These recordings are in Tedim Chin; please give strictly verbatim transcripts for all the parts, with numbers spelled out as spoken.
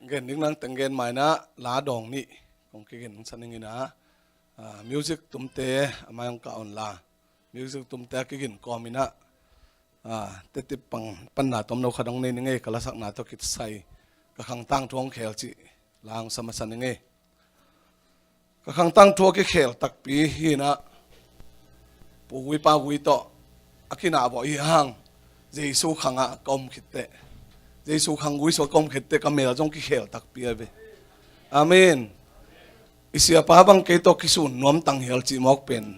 Gen ding nang teng gen mai na, la dawng nih kong kigen sa ning ina, ah, music tumte a mai ang ka on la, music tumte a kigin kawm ina, ah, tetip pang panna tomno kha dong nei ning ei, ka lasakna tawh kisai ka khangtang thuang khel cih la ang sa masa ning ei. Ka khangtang thu a kikhel takpi hi ina, Pu Gui Pa Gui tawh a kinah bawh hi hang, Jesu khangah ka om khitteh, Jesu khang gui suah ka om khitteh ka mel zong kikhel takpi a ve. Amen. I siapa bang kei tawh kisun nuam tang hial cih mawk pen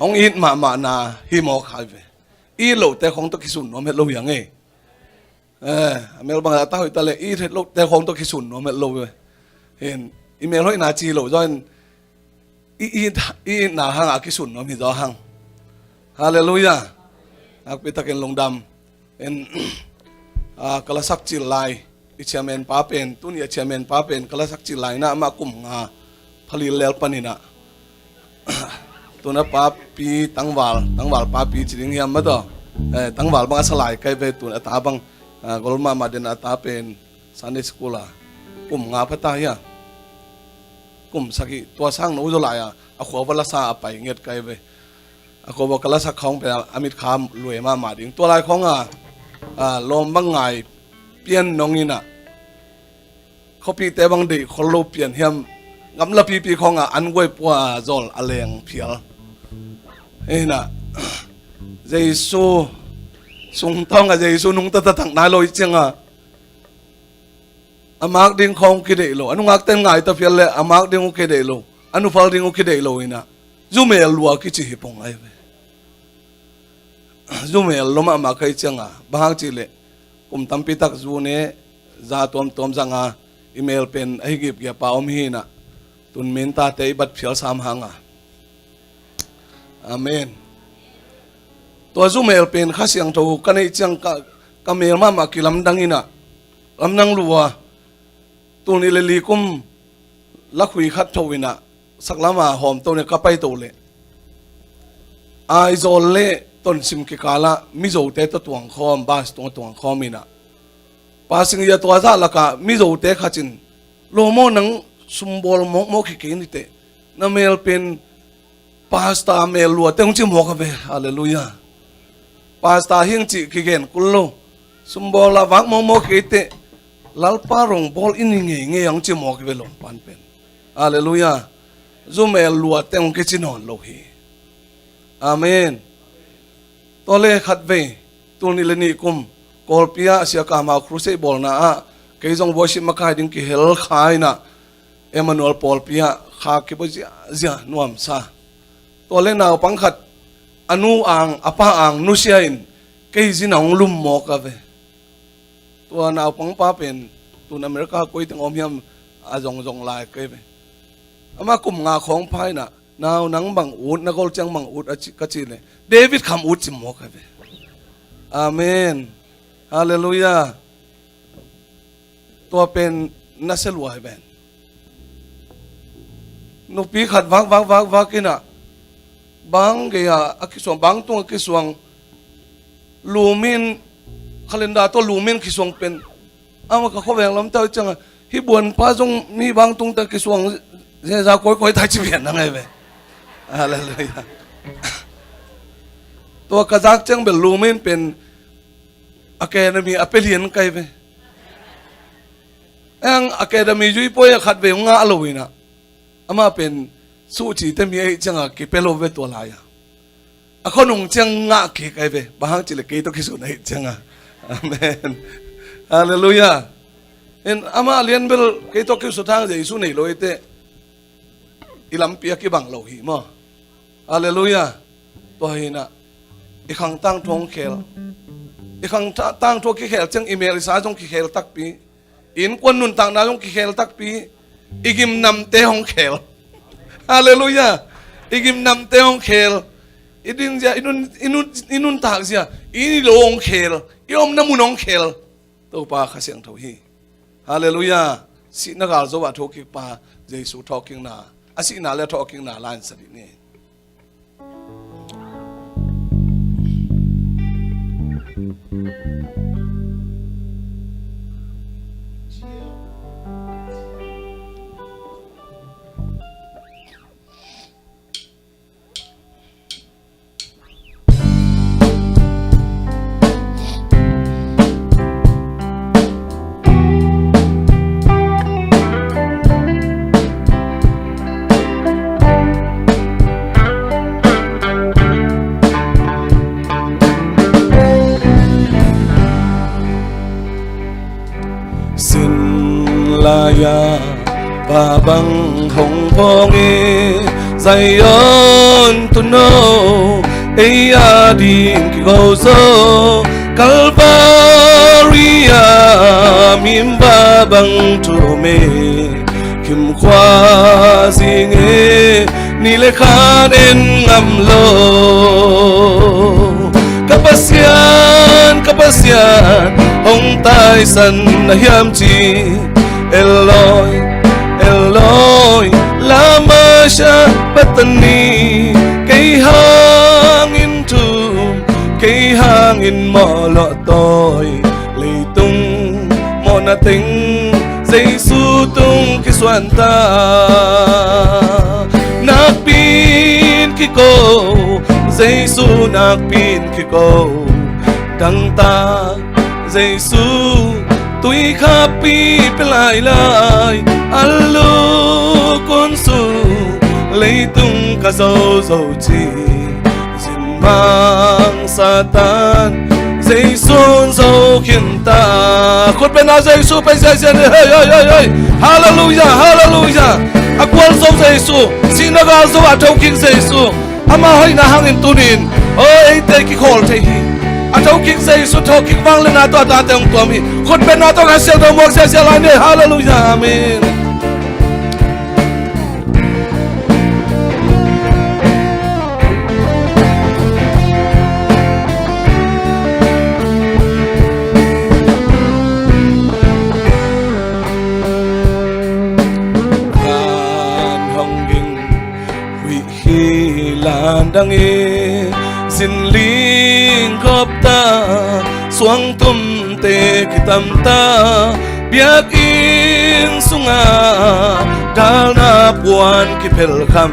hong it mahmahna hi mawk hai ve. It lohte khong tawh kisun nuam het lo hiang ei. Eh, a mel bang a ta hoih ta le, it het lote khong tawh kisun nuam het lo ve. Hin, i mel hoihna ci lo zaw in, i, i, i itna hang a kisun nuam hi zaw hang. Halleluiah. Nakpi takin lungdam. In, ah, ka lasak cil lai, i chairman pa pen, tuni a chairman pa pen ka lasak cil lai na, amah kum nga phalil lel panin ah, tuna papi tangval, tangval papi ci ding hiam mataw. Eh, tangval bang a sa lai kai ve, tuna a ta bang, ah, gol mahmah den a ta pen Sunday school a kum nga pha ta hia. Kum sagih tua sang no zo lai a, a khua va la sa a pai nget kai ve. A khua va ka lasak khawng pen a mit kha lui mahmah ding. Tua lai khawng a, ah, lawm bang ngai pian nong ina, khuapihte bang deih khol lo pian hiam, gamla pipi khawngah an guai pua zol a leng phial. Hina, Jesu sungtawngah Jesu nungta taktak nai lo i ciangah, a mak ding khawng kideih lo, a nungakten ngai ta phial le a mak ding uh kideih lo, a nuphal ding uh kideih lo hina, zumel lua kici hi pong ai ve. Zumel lo mahmah ka hi cianga, bang hang cihleh kum tampi tak zu ne, za tuamtuam zanga, i mel pen ahi gipgiapa om hina, tun min tate i bat phial sam hanga. Amen. Tua zumel pen Kha Siangtho ka neih ciang ka, ka mel mahmah kilamdang ina, lamdang lua, tul nih le li kum lakhui khat tho ina, saklama hawm to ne ka pai to le, Aizawl le Tonsim kikala Mizote to tuangkhawm, bus tung tuangkhawm ina, pasing ia tua zah laka Mizote khat in, lo maw nang sumbawl mawkmawk hi kei nite, na mel pen Pastor mel lua teng ci mawk a ve. Halleluiah. Pastor hiang cih kigen kul lo. Sumbawl a vak mawkmawk kei teh, Lalpa rong bawl in hi ngeingei ang ci mawk a ve lo pan pen. Halleluiah. Zumel lua teng kici nawn lo hi. Amen. Tua le khat vei, tul nih le nih kum, Kawlpi ah Sia Kam Hau crusade bawlna ah kei zong worship makai ding kihel kha ina, Emmanuel pawlpi ah kha kipua ziazia nuamsa. Tua le naupang khat a nu ang, a pa ang nusia in kei zin a hong lum mawk a ve. Tua naupang pa pen tun America koi teng om hiam a zongzong lai kei ve. Ama kum nga khawng pha ina, nau nang bang ut, na gol ciang bang ut a ci, ka ci le, David kham ut ci mawk a ve. Amen. Halleluiah. Tua pen na sia lua hi ven. Nupi khat vak vak vak vak ina, bang gei a a kisuang, bang tung a kisuang, lumin, calendar tawh lumin kisuang pen, ama ka khuaveng lam tau cianga, hi buanpa zong mi bang tung ta kisuang zeza kawikawi ta ci pian na ngai ve. Halleluiah. Tua ka zak ciang bel lumin pen academy a pia lian kai ve. Eng academy zui poi a khat ve ngah lo ina, ama pen suhci te mi ahi cianga kipia lo ve tua lai-a. A khonung ciang ngah kik ai ve, bang hang cih le kei tawh kisun ahi cianga. Amen. Halleluiah. In ama lian bel kei tawh kisun thang Jesu nei lo i te, i lampi a kibang lo hi maw. Halleluiah. Tua hina, i khang tangthu hong khel. I khang ta-, tangthu a kikhel ciang i mel i sa zong kikhel takpi. Innkuan nuntakna zong kikhel takpi. I gimnamte hong khel. Halleluiah. I gimnamte hong khel. I dingzia, i nun, i nun, i nuntakzia, i lo hong khel. I omna mun hong khel. Topa Kha Siangtho hi. Halleluiah. Sihna gal zo ah thawhkikpa Jesu thawhkikna, a sihna le thawhkikna la in sa dih ni. lai-a pa bang hong phawng e, Zion tuuno, ei ading kigo zo. Calvary-a mimba bang thum e, kimkhua zing e, ni le khan en ngam lo. Ka Pasian, ka Pasian, hong taisan na hiam ci. Eloi, Eloi, lama sabachthani. Kei hangin thum, kei hangin mawhlawh tawi, leitung mawhna teng Jesu tung kisuan ta. Nakpi-in kiko, Jesu nakpi-in kiko, dangtak Jesu, tuikhappi pia lailai, a lukun sung, leitung ka zozo ci. Zin mang Satan, Jesu in zo khin ta. Khutbetna Jesu pia ziahziah ni. Hei, hei, hei, hei. Halleluiah, halleluiah. A gualzo Jesu, sihna galzo ah a thokik Jesu, ama hoihna hangin tuni-in, o, eite kikhawl thei hi. A thokik Jesu thokik vangliatna tawh a tate hong tuam hi. Khutbetna tawh Kha Siangtho muak ziahziah lai ni. Halleluiah, amen. Van hong ging, huih hi landang e, zinling khop ta, suangtumte kitam ta, biakinn sungah dalna puan kiphelkham,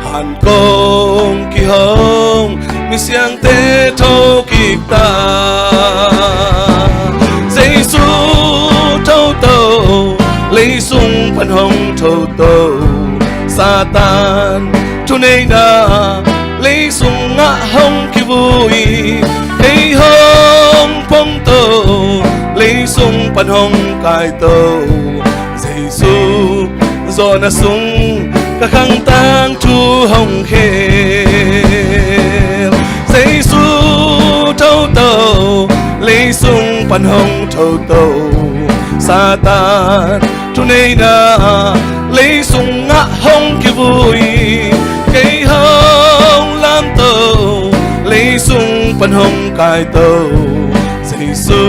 hankong kihong, misiangte thokik ta. Jesu thoto, leisung pan hong thoto, Satan thuneihna leisung ah hong kivui, kei hong phongto, leisung pan hong kaito. Jesu zawhna sung ka khang tangthu hong khel. Jesu thoto, leisung pan hong thoto, Satan thuneihna leisung ah hong kivui, kei hong lamto, leisung pan hong kaito. Jesu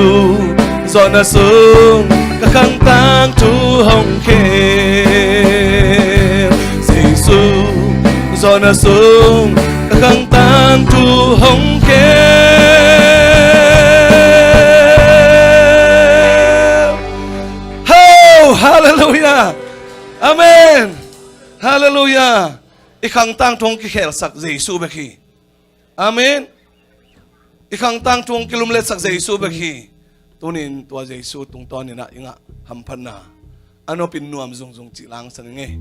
zawhna sung ka khang tangthu hong khel. Jesu zawhna sung ka khang tangthu hong khel. Ho! Halleluiah! Amen! Halleluiah! I khang tangthu hong kikhelsak Jesu bek hi. Amen. I khang tangthu hong kilumletsak Jesu bek hi. Tuni-in tua Jesu tungtawn in ah i ngah hamphatna a nopin nuam zungzung cih langsan ing ei.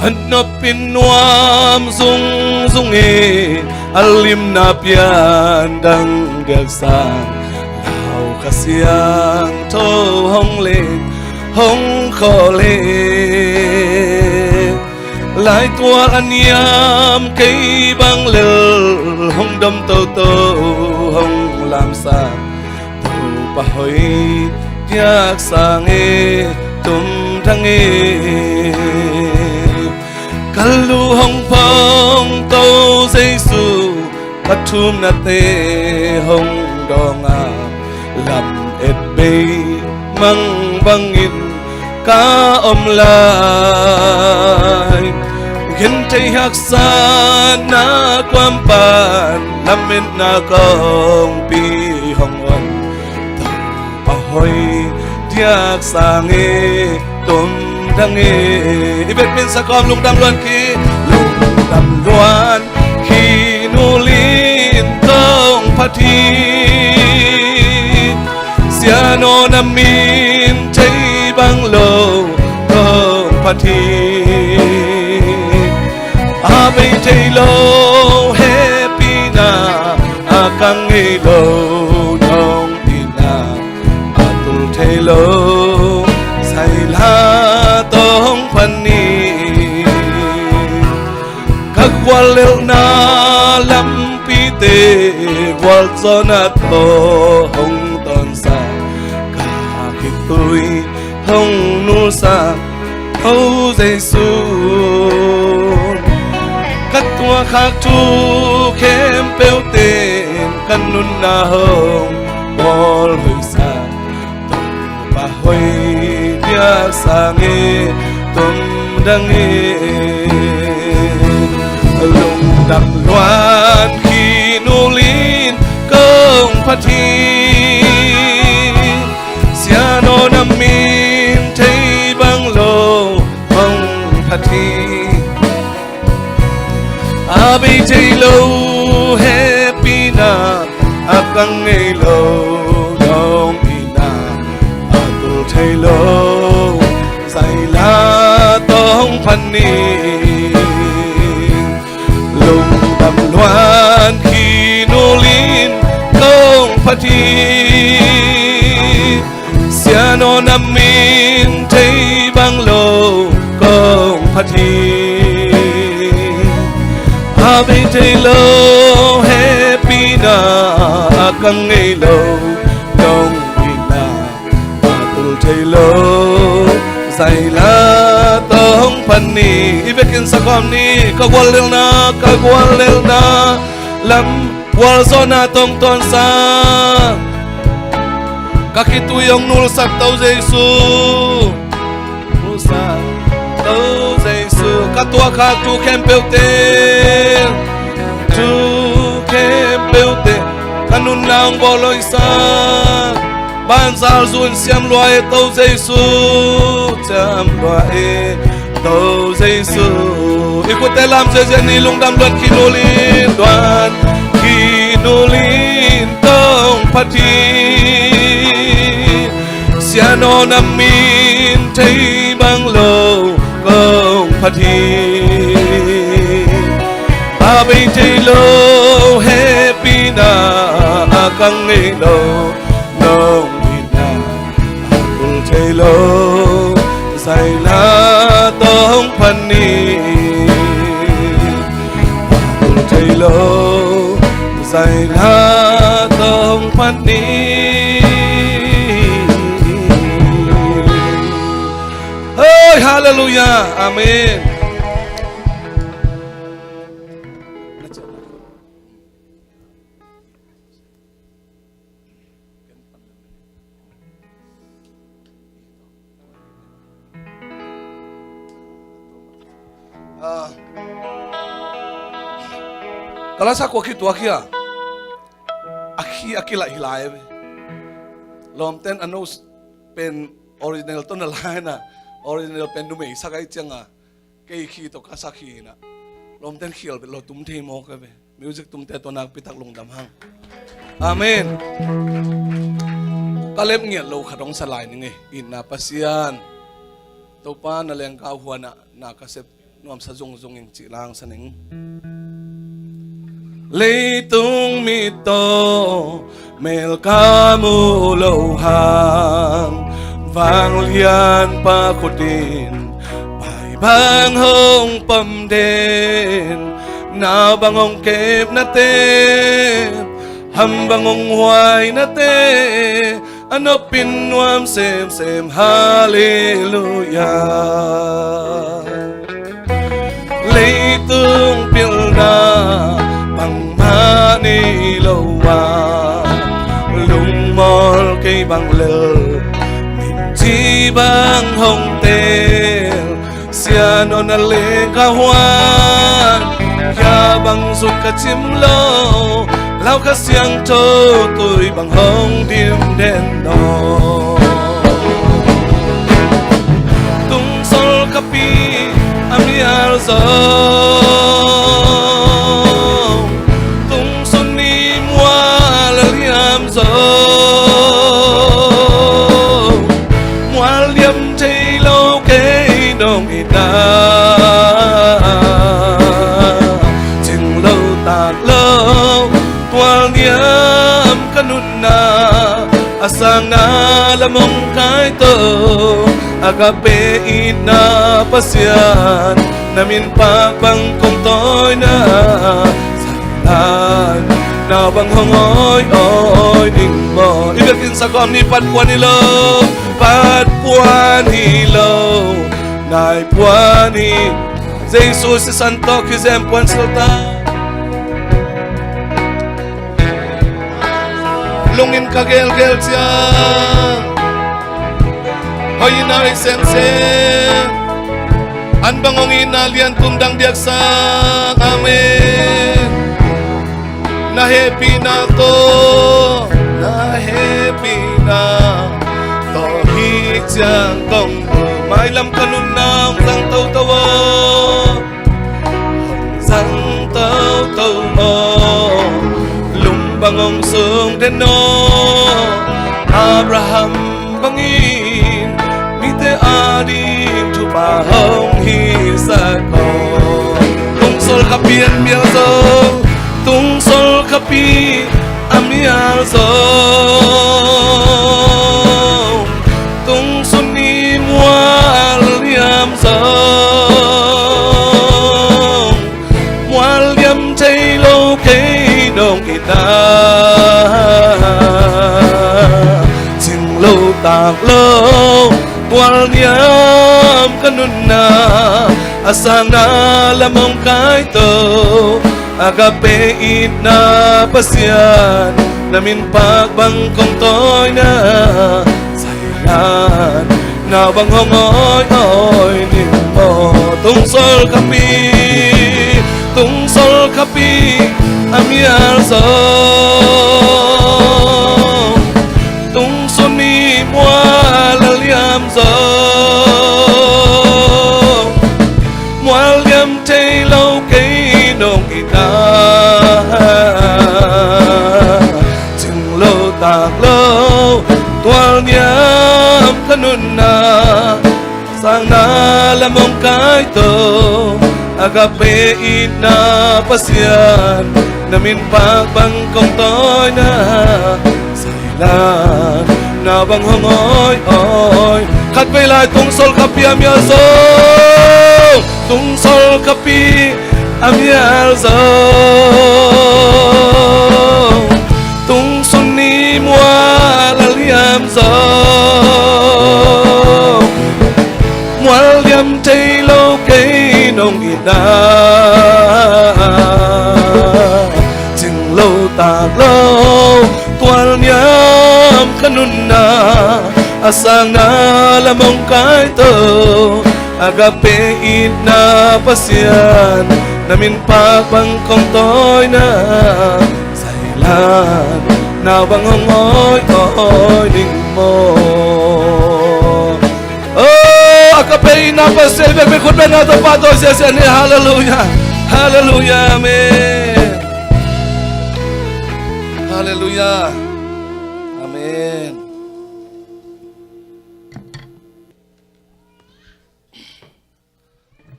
A nopin nuam zungzung in a limna pian dang diak sang, lau Kha Siangtho hong leng hong khawl hi. Laitual a niam kei bang lel hong dom toto, hong lamsak Topa hoih diak sang e, tum thang e. Ka lu hong phong to Jesu, ka thumnate hong dawng a, lamet bei mang bangin ka om lai. Genthei haksatna kuam pan lametna kongpi hong on. Topa hoih diak sang i tumdang i. I vetmin sa kawm, lungdam luan khi, lungdam luan khi nulin kong phat hi. Sianona min thei bang lo kong phat hi. A bei thei lo hehpihna, a kang ngei lo nong itna, a tul thei lo zaila tawh hong phat ni. Ka guallelhna lampite gualzawhna tawh hong tawnsak, ka khitui hong nulsak Topa Jesu. Ka tuahkhak thu khempeuh ten ka nunna hong bawlhoihsak, Topa hoih diak sang i tumdang i. Lungdam luan khi nulin kong phat hi. Sianona min thei bang lo kong phat hi. A bei thei lo hehpihna, a kang ngei lo nong itna, a tul thei lo zaila tawh hong phat ni. Lungdam luan khi nulin kong phat hi. Sianona min thei bang lo kong phat hi. A bei thei lo hehpihna, a kang ngei lo nong itna, a tul thei lo zaila tawh hong phat ni. I vekin sa kawm ni. Ka guallelhna, ka guallelhna lam gualzawhna tawh hong tawnsak, ka khitui hong nulsak Topa Jesu. Nulsak Topa Jesu. Ka tuahkhak thu khempeuh ten, thu khempeuh ten ka nunna hong bawlhoihsak. Banzal zun siam lua e Topa Jesu, siam lua e Topa Jesu. I khutte lam ziahziah ni. Lungdam luan khi nulin, luan khi nulin kong phat hi. Sianona min thei bang lo kong phat hi. A bei thei lo hehpihna, a kang ngei lo nong itna, a tul thei lo zaila tawh hong phat ni. A tul thei lo zaila tawh hong phat ni. Hoi, halleluiah. Amen. Ah. Ka lasa kua khituak hi a, a khi a kilaih hi lai ve. Lawmten a nose pen original tawh na lai na, original pen numei sak ai cianga, kei khi tawh ka sak hi na. Lawmten khial vet lo, tum thei mawk a ve. Music tumte tawh nakpi tak lungdam hang. Amen. Ka lep ngiat lo khat hong sa lai ning e. Itna Pasian, Topa na lengkau huanah na ka sep nuamsa zungzung ing cih langsa ning. Leitung mit tawh mel ka muh loh hang, vanglianpa khut in pai bang hong pom den, nau bang hong kepnate, ham bang hong huainate, a nopin nuam semsem, halleluiah. Leitung pilna bangmah nei lo a, lungmawl kei bang lel, minci bang hong tel, Sianona lengkau huan, hia bang zut ka cim lo, Lau Kha Siangtho tui bang hong dim den aw. Tungsol khapi a mial zong, tungsun ni mual a liam zong, mual liam thei lo kei nong itna, cing lo tak lo tual niam ka nunna, a sangna lam hong kaito, Agape itna Pasian, na min pak bang kong tawina, sangna nau bang hong awi awi ding maw. I biakinn sa kawm ni, pat puan hi lo, pat puan hi lo, nai puan hi. Jesu sisan tawh kizem puan silta. Lungin ka gelgel ciang, hoih in a hoih semsem, an bang hong itna lian tun dang diak sang. Amen. Na hehpihna tawh, na hehpihna tawh hi ciang kong, mailam ka nunna hong zang toto aw, hong zang toto aw. Lum bang hong sung den aw, Abraham bangin mite ading thupha hong hisak aw. Tungsol khapi a mial zong, tungsol khapi a mial zong, tungsun ni mual liam zong, mual liam thei lo kei nong itna, cing lo tak lo tual niam ka nunna, a sangna lam hong kaito, Agape itna Pasian, na min pak bang kong tawina, sailan nau bang hong awi awi ding maw. Tungsol khapi, tungsol khapi a mial zong, tungsun ni mual a liam zong, mual liam thei lo kei nong itna, cing lo tak lo tual niam ka nunna, sangna lam hong kaito, Agape itna Pasian, na min pak bang kong tawina, sailan nau bang hong awi awi. Khatvei lai, tungsol khapi a mial zong, tungsol khapi a mial zong, tungsun ni mual a liam zong, mual liam thei lo kei nong itna, cing lo tak lo tual niam ka nunna, a sangna lam hong kaito, Agape itna Pasian, na min pak bang kong tawina, sailan nau bang hong awi awi ding maw. Oh, Agape itna Pasian, bek bek khut beng a, Topa tawh siasia ni. Halleluiah. Halleluiah. Amen. Halleluiah. Amen.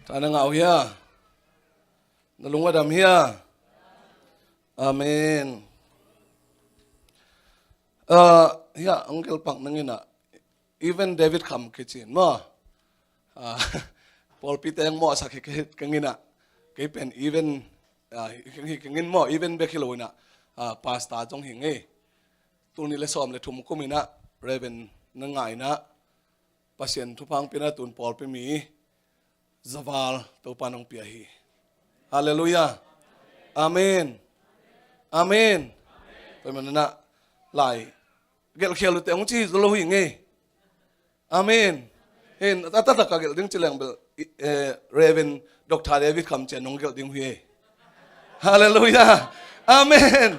Tua na ngah uh hia? Na lung a dam hia? Amen. Ah, hia, hong gelpak nangin ah, even David Kham kici in maw. Ah, pawlpi teng maw, a sak hi kei, kei ngin ah. Kei pen even, ah, hi kei ngin maw, even bek hi lo in ah. Ah, pastor zong hi ngei. Tul nih le sawm le thum kum in ah, Reverend na ngah in ah, Pasian thupha hong pia in ah, tun pawlpi mi zaval Topa in hong pia hi. Halleluiah. Amen. Amen. Tua ahih manin ah, lai gelhkhial uh teh hong ci hi zaw lo hi ngei. Amen. Hin, a taktak ka gelh ding ci leng bel, eh, Reverend Doctor David Kham ci-in hong gelh ding uh hi. Halleluiah. Amen.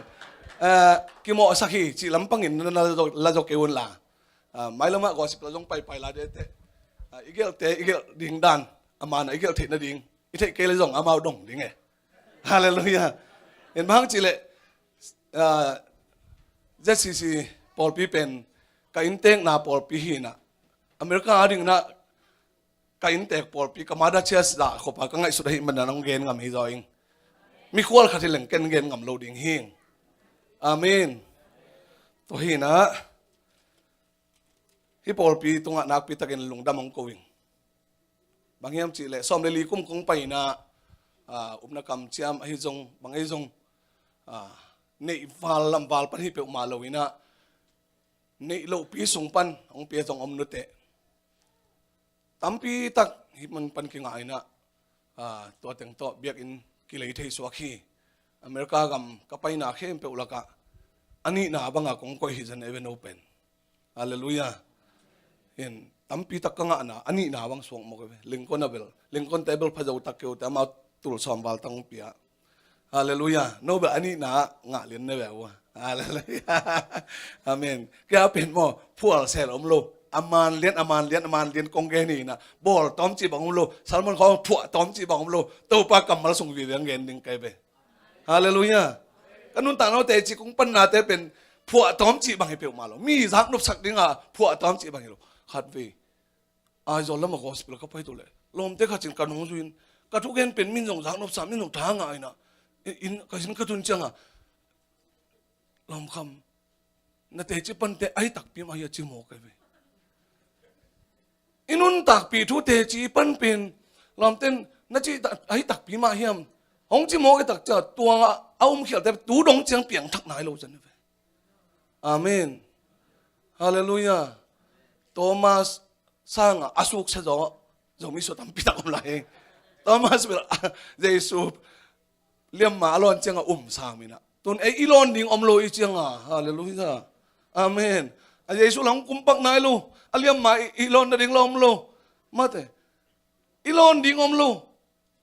Eh, kimawhsak hi cih lampangin na, na, na la zaw kei un la. Ah, mailamah gospel zong paipai la dete. Ah, i gelhte i gelh ding dan a man a i gelh theih nading, i theih kei le zong amau dong ding e. Halleluiah. In bang hang cih leh, ah, Z C C pawlpi pen ka inntekna pawlpi hi inah, America a ding inah ka inntek pawlpi, ka mother church zah khop a ka ngaihsut ahih manin hong gen ngam hi zaw ing. Mikhual khat hi leng ken gen ngam lo ding hi ing. Amen. Tua hi inah hih pawlpi tungah nakpi takin lungdam hong ko ing. Bang hiam cih leh sawm le li kum kong pai inah, ah, upna kamciam ahi zong, bang ahi zong, ah, neih val lam val pan hi peuhmah lo inah, neih lohpi sung pan hong pia zong om nuteh. Tampi tak hih man pan kingah inah, ah, tua teng tawh biakinn kilei thei suak hi. America gam ka paina khempeuh lakah a nihna banga kong koih hi Zen Avenue pen. Halleluiah. In tampi tak ka ngahna a nihna bang suak mawk hi ve. Lincoln a bel, Lincoln te bel pha zo tak kei uh te amau tul sawm val tak hong pia. Halleluiah. No bel a nihna ngah lian ne ve uh a. Halleluiah. Amen. Kei a pen maw, phual sel om lo. A man lian, a man lian, a man lian kong gen hi inah, bawl tawm cih bang om lo. Salmon khawng phuah tawm cih bang om lo. Topa kammal sung vive hong gen ding kei ve. Halleluiah. Ka nuntakna teci kong pannate pen phuah tawm cih bang hi peuhmah lo. Mi zaknopsak dinga phuah tawm cih bang hi lo. Khatvei Aizawl lamah gospel ka pai to leh lawmte khat cin ka nung zui in, ka thugen pen min zong zaknopsa, min zong tha ngah inah, in ka sin ka tun cianga, "Lawmkham, na teci pante ahi takpi mah hi," a ci mawk ahi ve. I nuntakpih thu teci pan pen lawmten na ci ta-, ahi takpi mah hiam? Hong ci mawk i tak ciang tua a umkhialte tu dong ciang piangthak nai lo zan hi ve. Amen. Halleluiah. Thomas sangah a suksa zaw, Zomi sua tampi tak om lai. Thomas bel Jesu liamma a lawn cianga um sam inah, tun ei i lawn ding om lo i cianga. Halleluiah. Amen. A Jesu lam kumpak nai lo, a liamma i, i lawn nading la om lo. Mate, i lawn ding om lo,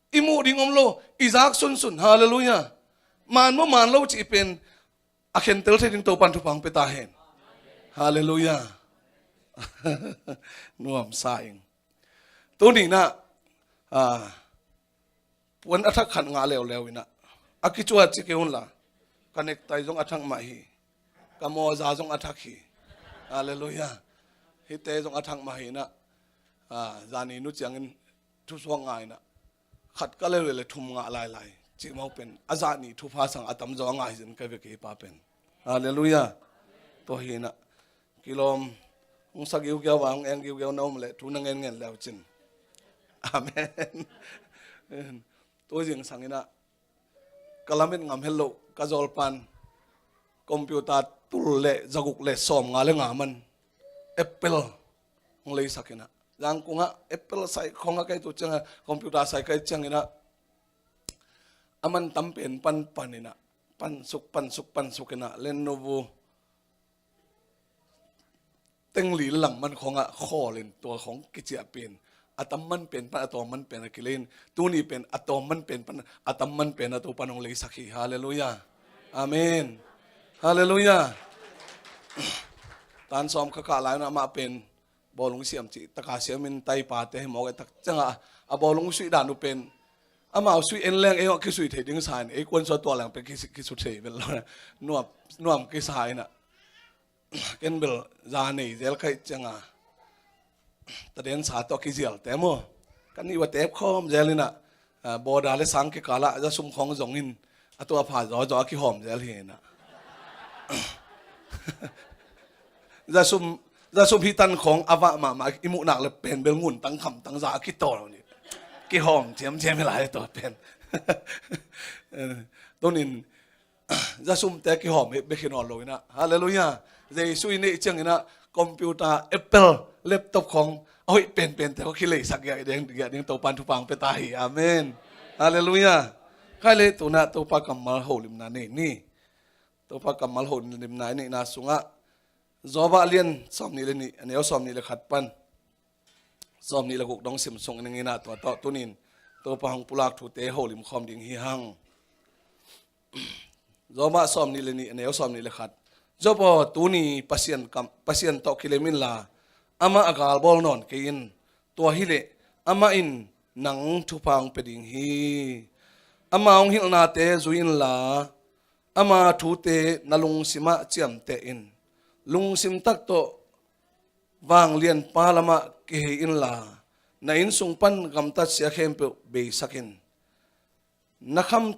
i muh ding om lo, i zak sunsun. Halleluiah. Man maw man lo cih pen a khentel thei ding Topan thupha hong pia ta hen. Halleluiah. Nuamsa ing. Tuni inah, ah, puan a thak khat ngah leuleu inah, a kicuat ci kei un la. Ka nektai zong a thak mah hi. Ka mawza zong a thak hi. Halleluiah. Hihte zong a thak mah hi inah, ah, zani nu ciangin thusuak ngah inah, khat ka leuleu le thum ngah lailai cih mawk pen a zah nih thupha sang a tamzaw a ngah hi zin ka ve kei pa pen. Halleluiah. Tua hi inah kilawm, hong sa giugiau a, hong eng giugiau na om leh thu na ngen ngen leu cin. Amen. Tu zingsang inah ka lamet ngam het loh ka zawlpan computer tul le zaguk le sawmnga le nga man Apple hong leisak inah, Zangkungah Apple sai khong a kai tu ciangah, computer sai kai ciang inah, a man tam pen pan pan inah, pansuk, pansuk, pansuk inah, Lenovo tengli le lang man khongah khawl in tua khong kiciah pen, a tam man pen pan a tawm man pen a kilei in, tuni pen a tawm man pen pan a tam man pen a Topan hong leisak hi. Halleluiah. Amen. Halleluiah. Tan sawm kha kah lai inah amah pen bawlung siam cih taka siamin taipate hi mawk e tak ciangah, a bawlung suih dan uh pen amau suih en leng ei hong kisui thei ding sa in, ei kuan sua tua leng pen kisi-, kisu thei bel lo. Nuam, nuam kisa inah. Ken bel za nei zel kaih cianga taden sa tawh kizialte maw, kan nih ua tep khawm zel inah, ah, bawda le sang kikalah za sum khawng zongin a tua pha zawzaw a kihawm zel hi inah. Za sum, za sum hi tan khawng a vah mahmah i muhnak le pen bel ngun tang kham tang za a kitawl ni. Kihawm thiamthiam hi lai tua pen. Tunin za sumte kihawm hi bek hi nawn lo inah. Halleluiah. Jesu i neih ciang inah computer, Apple, laptop khawng a hoih penpente khawng kileisak giah ding, giah ding Topan thupha hong pia ta hi. Amen. Halleluiah. Khai le tunah Topa kammal holimna nei ni. Topa kammal holimna i neihna sungah Job a lian sawmnih le nih, a neu sawmnih le khat pan sawmnih le guk dong sim sung ning inah tua tawh tunin Topa hong pulak thute holim khawm ding hi hang. Job ah sawmnih le nih, a neu sawmnih le khat. Job aw, tuni Pasian kam, Pasian tawh kilem inla, amah a galbawl nawn kei in. Tua hileh amah in nang thupha hong pia ding hi. Ama hong hilhnate zui inla, ama thute na lungsimah ciamteh in. Lungsim tak tawh vanglianpa lamah kihei inla, na inn sung pan gamtat sia khempeuh beisak in. Na kham,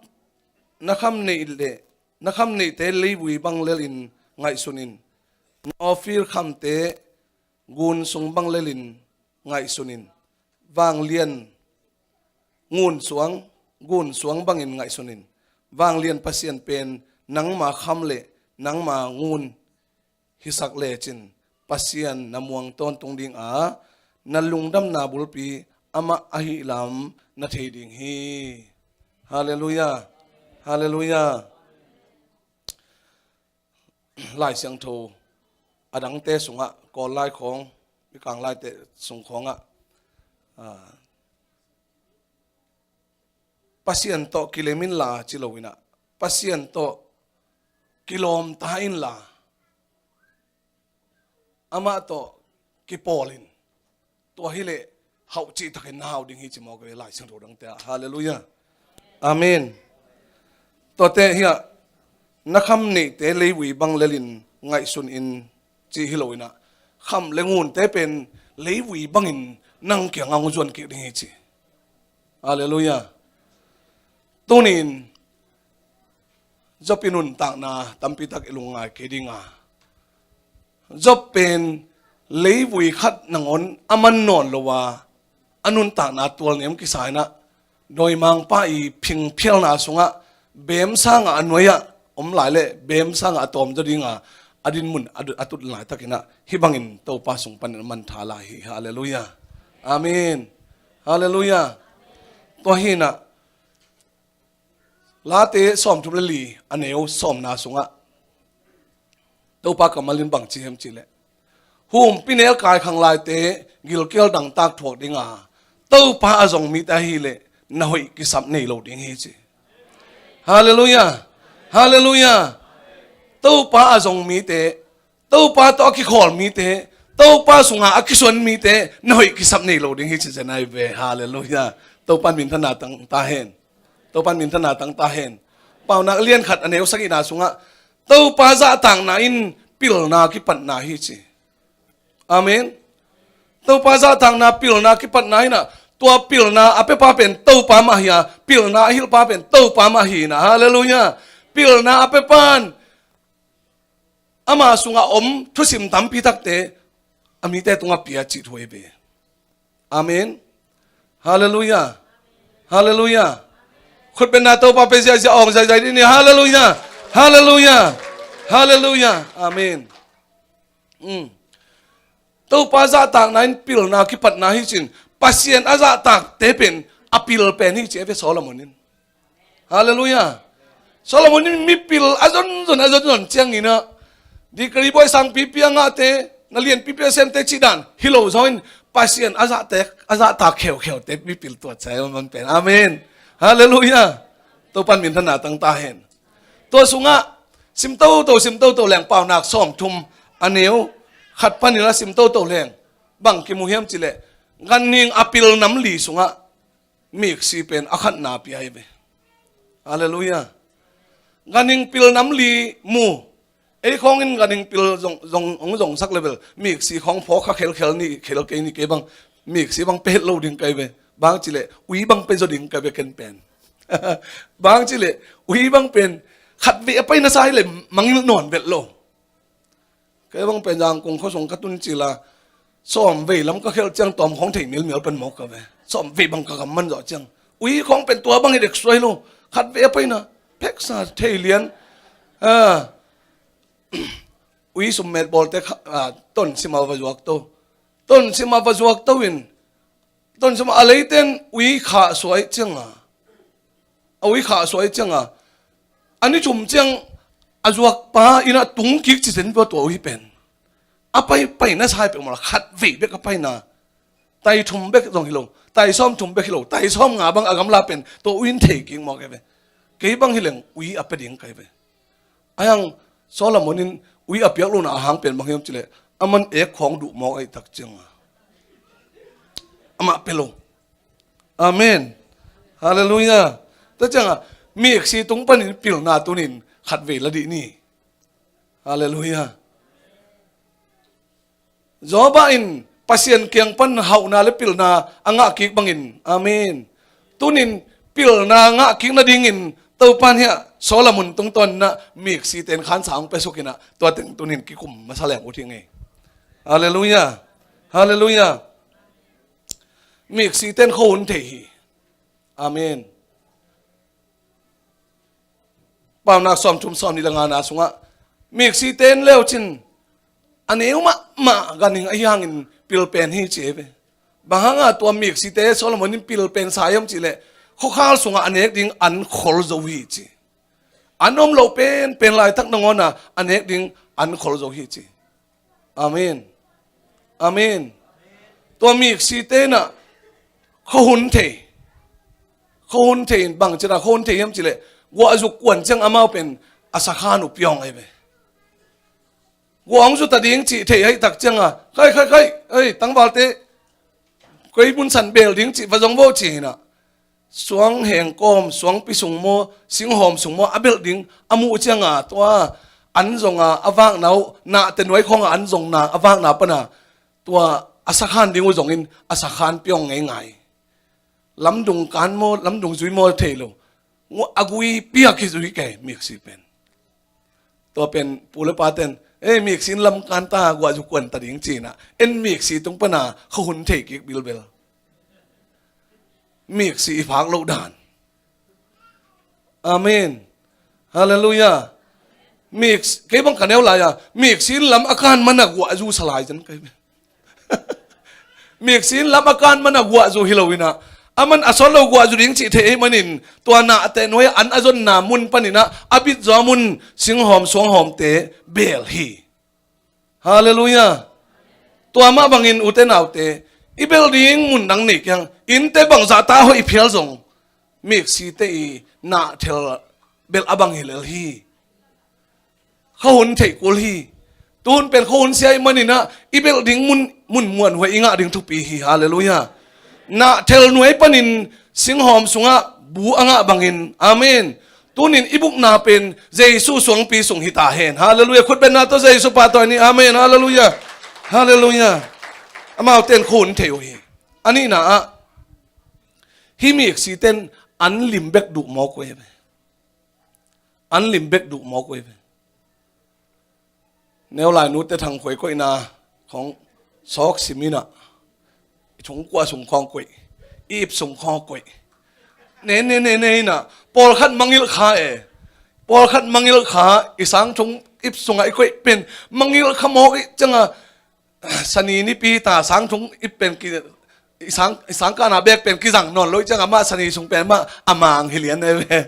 na kham neih le, na kham neihte leivui bang lelin ngaihsun in. Na Ophir khamte gun sung bang lelin ngaihsun in. Vanglian ngun suang, gun suang bangin ngaihsun in. Vanglian Pasian pen nangma kham le nangma ngun hisak lecin, Pasian na muang tawntung ding a, na lungdamna bulpi amah ahih lam na thei ding hi. Halleluiah. Halleluiah. Lai Siangtho a dangte sungah, Kawl lai khawng, Mikang laite sung khawngah, ah, Pasian tawh kilem inla ci lo inah, Pasian tawh kilawm ta inla, amah tawh kipawl in. Tua hileh hauh cihtakin na hau ding hi ci mawk ve, Lai Siangtho dangte ah. Halleluiah. Amen. Tuate hiah na kham neihte leivui bang lelin ngaihsun in ci hi lo inah, kham le ngunte pen leivui bangin nang kiangah hong zuan kik ding hi ci. Halleluiah. Tunin Job i nuntakna tampitak i lungngai kei dinga, Job pen leivui khat nangawn a man nawn lo a, a nuntakna tualnem kisa inah, dawimangpa i phingphialna sungah bem sangah a nuai-ah om lai le bem sangah a tawmzaw dinga a dinmun a du-, a tut laitakinah hih bangin Topa sung panin a mantha lai hi. Halleluiah. Amen. Halleluiah. Tua hinah Late sawmthum le li a neu sawmna sungah Topa kammal in bang ci hiam cihleh, humpinelkai khanglaite gilkial dangtak thuak dinga, Topa a zong mite ahileh na hoih kisap nei lo ding hi ci. Halleluiah. Halleluiah. Topa a zong mite, Topa tawh a kikhawl mite, Topa sungah a kisuan mite na hoih kisap nei lo ding hi ci zen ai ve. Halleluiah. Topa in minthanna tang ta hen. Topa in minthanna tang ta hen. Paunak lian khat a neu sagihna sungah Topa zahtakna in pilna kipatna hi ci. Amen. Topa zahtakna pilna kipatna hinah, tua pilna a piapa pen Topa mah hi a, pilna a hilhpa pen Topa mah hi inah. Halleluiah. Pilna a piapan ama sungah om thusim tampi takte a mite tungah pia cih thu hi ve. Amen. Halleluiah. Halleluiah. Khutbetna Topa pe ziahziah awng zaizai dini. Halleluiah. Halleluiah. Halleluiah. Amen. Mm. Topa zahtakna in pilna kipatna hi cin, Pasian a zahtakte pen a pil pen hi ci a ve Solomon in. Halleluiah. Solomon in mipil a zonzon a zonzon cianginah, degree buai sangpipi a ngahte, na lianpipi a semte cih dan hi lo zongin, Pasian a zahte, a zahtak kheukheute mipil tuat sai man pen. Amen. Halleluiah. Topa in minthanna tang ta hen. Tua sungah sim toto, sim toto leng Paunak sawmthum a neu khat panin a sim toto leng bang kimu hiam cihleh, ganhing a pil nam li sungah miksi pen a khatna pia hi ve. Halleluiah. Ganhing pil nam li mu. Ei khawngin ganhing pil zong, zong, hong zongsak level miksi khawng phawk kha khelkhel ni, khel kei ni kei bang, miksi bang pia het lo ding kai ve. Bang cihleh ui bang pia zaw ding kai ve ken pen. Bang cihleh ui bang pen khat vei a paina sa hileh mangngilh nawn vet lo. Kei bang pen Zangkong khuasung ka tun cila, sawm vei lam ka khelh ciang tawm khawng thei mialmial pan mawk ka ve. Sawm vei bang ka gam man zawh ciang, ui khawng pen tua bang hi dek suai lo. Khat vei a paina pheksa thei lian. Ah, ui summet bawlte kha, ah, ton sima va zuak to. Ton sima va zuak to in, ton sima a leiten ui khah suai cianga, a ui khah suai cianga, a ni thum ciang a zuakpa innah tung kik ci zen bua tua ui pen. A pai, paina sa hi pek mawla, khat vei bek a paina. Tai thum bek zong hi lo, tai sawm thum bek hi lo, tai sawm nga bang a gamla pen tua ui in thei kik mawk hi ve. Kei bang hi leng ui a pia ding kai ve. Ahi hang Solomon in ui a piak lohna a hang pen bang hiam cih leh, aman ek khawng duh mawk ahih tak cianga amah pia lo. Amen. Halleluiah. Tua cianga miksi tung panin pilna tunin khatvei la dih ni. Halleluiah. Job in Pasian kiang pan hauhna le pilna a ngahkik bangin, amen, tunin pilna ngahkik nadingin Topa in hiah Solomon tungtawn in miksite in khansa hong pia suk in, tua teng tunin kikum masa leng uh hi ing ei. Halleluiah. Halleluiah. Miksite in khuahun thei hi. Amen. Paunak sawmthum sawmnih le ngana sungah miksite in leucin a neu mahmah ganhing ahi hangin pil pen hi ci ei ve. Bang hanga tua miksite Solomon in pil pen sa hiam cih leh, khuakhal sungah a nek ding an khol zo hi ci. An om loh penpen laitak nangawna a nek ding an khol zo hi ci. Amen. Amen. Tua miksite in khuahun thei. Khuahun thei in bang cina khuahun thei hiam cih leh, guah zuk kuan ciang amau pen a sakhan uh pia ong ei ve. Guah hong zut a ding cih thei ahih tak cianga, khai, khai, khai, ei, tangvalte, koi mun san bel ding cih va zong vo ci hi in, suang hengkawm, suangpi sung maw, singhawm sung maw a belh ding a muh cianga, tua an zonga a vakna uh, nahte nuai khawnga an zongna a vakna pana tua a sakhan ding uh zongin a sakhan pia ong ngeingai. Lamdung kan maw, lamdung zui maw thei lo, a gui piak hi zui kei miksi pen. Tua pen pu le paten, ei, miksi in lam kan ta, guah zuk kuan ta ding ci in, en miksi tung pana khuahun thei kik bilbel. Miksi i phak loh dan. Amen. Halleluiah. Miks, kei bang ka neu lai-a, miksi in lam a kan mana guah zu sa lai zen kei. Miksi in lam a kan mana guah zu hi lo in, aman a sawt lo guah zu ding cih thei ahih manin, tua nahte nuai an a zonna mun panin a bit zaw mun singhawm suanghawmte bel hi. Halleluiah. Tua mah bangin ute naute, i belh ding mun dang nei kiang, innte bangzah ta hoih phial zong, miksite i nahthel belh a bang hi lel hi. Khuahun theih kul hi. Tuhun pen khuahun sia ahih manin a, i belh ding mun, mun muanhuai i ngah ding thupi hi. Halleluiah. Nahthel nuai panin singhawm sungah bu a ngah bangin. Amen. Tunin i bukna pen Jesu suangpi sung hi ta hen. Halleluiah. Khutbetna tawh Jesu pahtawi ni. Amen. Halleluiah. Halleluiah. Amaute in khuahun thei uh hi. A nihna ah, hih miksite in an lim bek duh mawk uh hi ve. An lim bek duh mawk uh hi ve. Neu lai nute thang khuai koihna khong sawk sim in a, i thungkuah sung khawng koih, i ip sung khawng koih. Ne, ne, ne, ne in a, pawlkhat mangilh kha e. Pawlkhat mangilh kha, i sang thung ip sungah i koih pen mangilh kha mawk i ciangah, sani nipi ta sang thung ip pen ki, i sang, i sangkahna bek pen kizang nawn lo i ciangah, amah sani sung pen mah a mang hi lian e ve.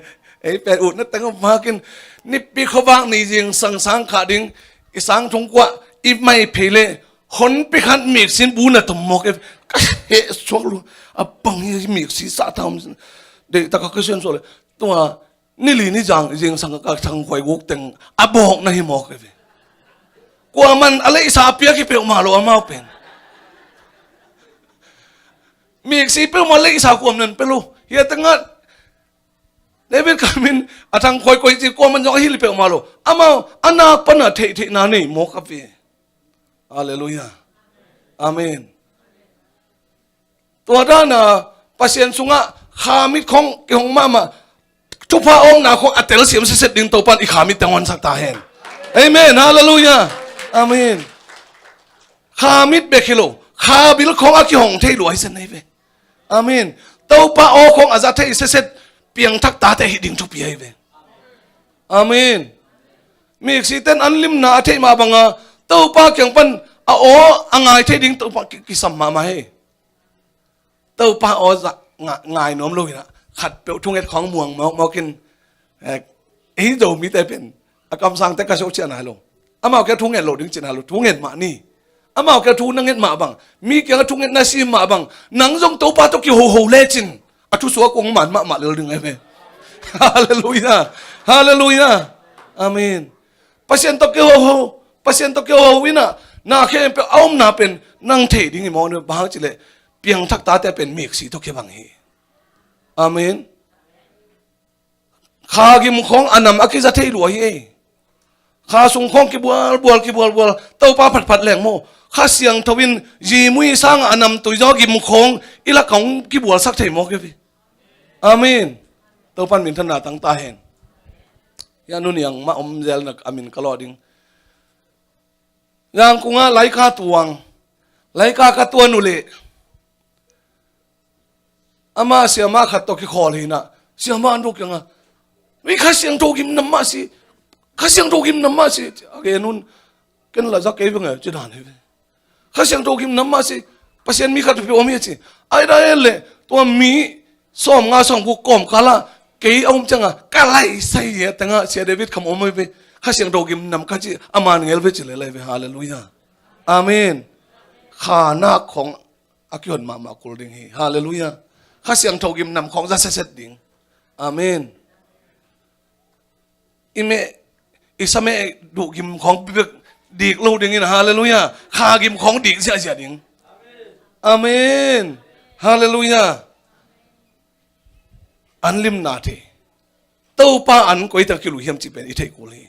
Ei pen utna teng a makin, nipi khuavak ni zingsang sang khah ding, i sang thungkuah i mai phei leh, honpi khat miksi in bu na tom mawk e ve. Ka heh suak lo, a bang hi miksi sah ta om. Deihtak a ka sian suak leh, tua, ni li ni zang, zingsang ka thang khuai guk teng a bawk na hi mawk e ve. Kuaman a leihsa a piak hi peuhmah lo amau pen. Miksi peuhmah leihsa kuaman pia lo. Hia tengah David Kam in a thang khuai koih ci kuaman zong a hilh hi peuhmah lo. Amau a nak pana theihtheihna nei mawk a ve. Halleluiah. Amen. Tua dana Pasian sungah khamit khong kihong mahmah, thupha awkna khong a telsiam siset ding Topan i khamit teng honsak ta hen. Amen. Halleluiah. Amen. Khamit bek hi lo, khabil khong a kihong thei lua hi sen nei ve. Amen. Topa aw khong a za thei siset piangthak tate hi ding thupi ahi ve. Amen. Miksite in an limna a theih mah banga Topa kiang pan a aw a ngai thei ding Topa ki, kisam mahmah hi. Topa aw zah nga, ngai nuam lo hi in a, khatpeuh thunget khawng muang mawkmawk in, eh, ei Zomite pen a kamsangte ka siau ciah nai lo. Amau kia thunget lo ding cih nai lo, thunget mah ni. Amau kia thu na nget mah bang, mi kiangah thunget na sim mah bang, nang zong Topa tawh kihoho lecin a thusuak kong man mahmah lel ding ahi ve. Halleluiah. Halleluiah. Amen. Pasian tawh kihoho, Pasian tawh kihoho in ah, na khempeuh a omna pen nang thei ding hi mawk na, bang hang cih leh piangthak tate pen miksi tawh kibang hi. Amen. Kha gim khawng a nam a kiza thei lua hi ei. Kha sung khawng kibualbual, kibualbual, Topa phatphat leng maw, Kha Siangtho in zimui sangah a nam tui zaw gim khawng i lakah hong kibualsak thei mawk hi. Amen. Topa'n minthanna tang ta hen. Hia nu niang mah om zel na a min ka lawh ding. Zangkung ah laika tuang, laika ka tuan uh leh, ama siamah khat tawh kikhawl hi in ah, siamah an ruk kiangah, "Hei, Kha Siangtho gim nam mah si, Kha Siangtho gim nam mah si," a gen un. Ken la za kei veng e, ci dan hi ve. "Kha Siangtho gim nam mah si, Pasian mi khat peuhpeuh om hi," a ci. Ai da en leh, tua mi sawmnga sawmguk kawmkal ah kei a om ciangah ka laisai hi a, tengah Sia David kham om hi ve. "Kha Siangtho gim nam," ka ci, a man ngel ve ci leh lai ve. Halleluiah. Amen. Kha nak khawng a kihon mahmah kul ding hi. Halleluiah. Kha Siangtho gim nam khawng za setset ding. Amen. I meh, i sa meh duh gim khawng bek dik lo ding in, halleluiah. Kha gim khawng dik ziahziah ding. Amen. Halleluiah. An limna thei. Topa an koi tengah kiluh hiam cih pen i theih kul hi.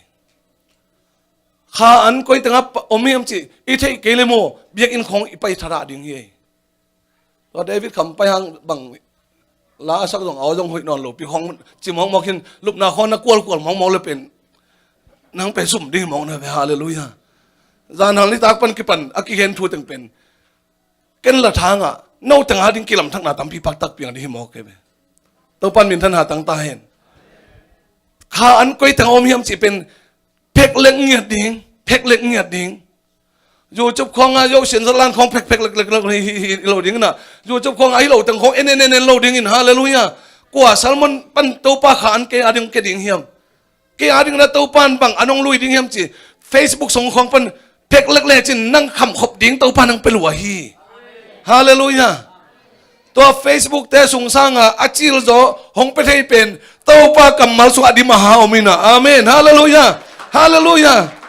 Kha an koi tengah pa-, om hiam cih i theih kei leh maw, biakinn khawng i pai thadah ding hi. Tua David kham pai hang bang la a sak zong, a aw zong hoih nawn lo pi khawng ci mawkmawk hin, lupna khawng na kualkual mawkmawk leh pen nang pen sum ding mawk na ve. Halleluiah. Zan hang nitak pan kipan a kigen thu teng pen ken la thangah no tengah ding kilamthakna tampi paktak piang ding hi mawk hi ve. Topa'n minthanna tang ta hen. Kha an koi tengah om hiam cih pen phek lek ngiat ding, phek lek ngiat ding. YouTube khawngah Yo Sian Za Lan khawng phek, phek lek, lek, lek hi, hi, hi lo ding in ah, YouTube khawngah hi lo teng khawng en, en, en, en lo ding in, halleluiah. Kua sermon pan Topa kha an kei a ding ke ding hiam? Kei a ding na Topa'n bang an hong lui ding hiam ci Facebook sung khawng pan phek lek lecin nang khamkhop ding Topa nang pia lua hi. Halleluiah. Tua Facebook te sung sangah a cil zaw hong pia thei pen Topa kammal sungah dim a ha om in ah. Amen. Halleluiah. Halleluiah.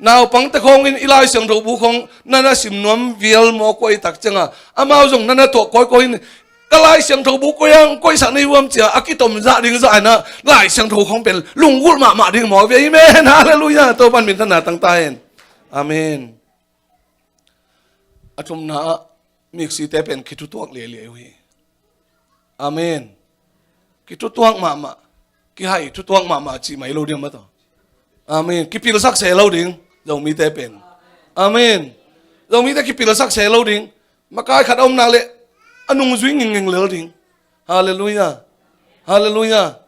Naupangte khawng in i Lai Siangtho bu khawng na na sim nuam vial maw, koi tak ciangah amau zong na na tuah kawikawi in, ka Lai Siangtho bu koi ang, koihsak na hi uam ci-a a kitom zah ding zah in ah, Lai Siangtho khawng pen lunggulh mahmah ding maw ve. Amen. Halleluiah. Topa'n minthanna tang ta hen. Amen. A thumna ah, miksite pen kithutuak liailiai uh hi. Amen. Kithutuak mahmah, kihai thutuak mahmah cih mai lo diam a tawh. Amen. Kipilsak se lo ding Zomite pen. Amen. Zomite kipilsak se lo ding. Makai khat a om nak leh a nungzui ngingnging lel ding. Halleluiah. Halleluiah.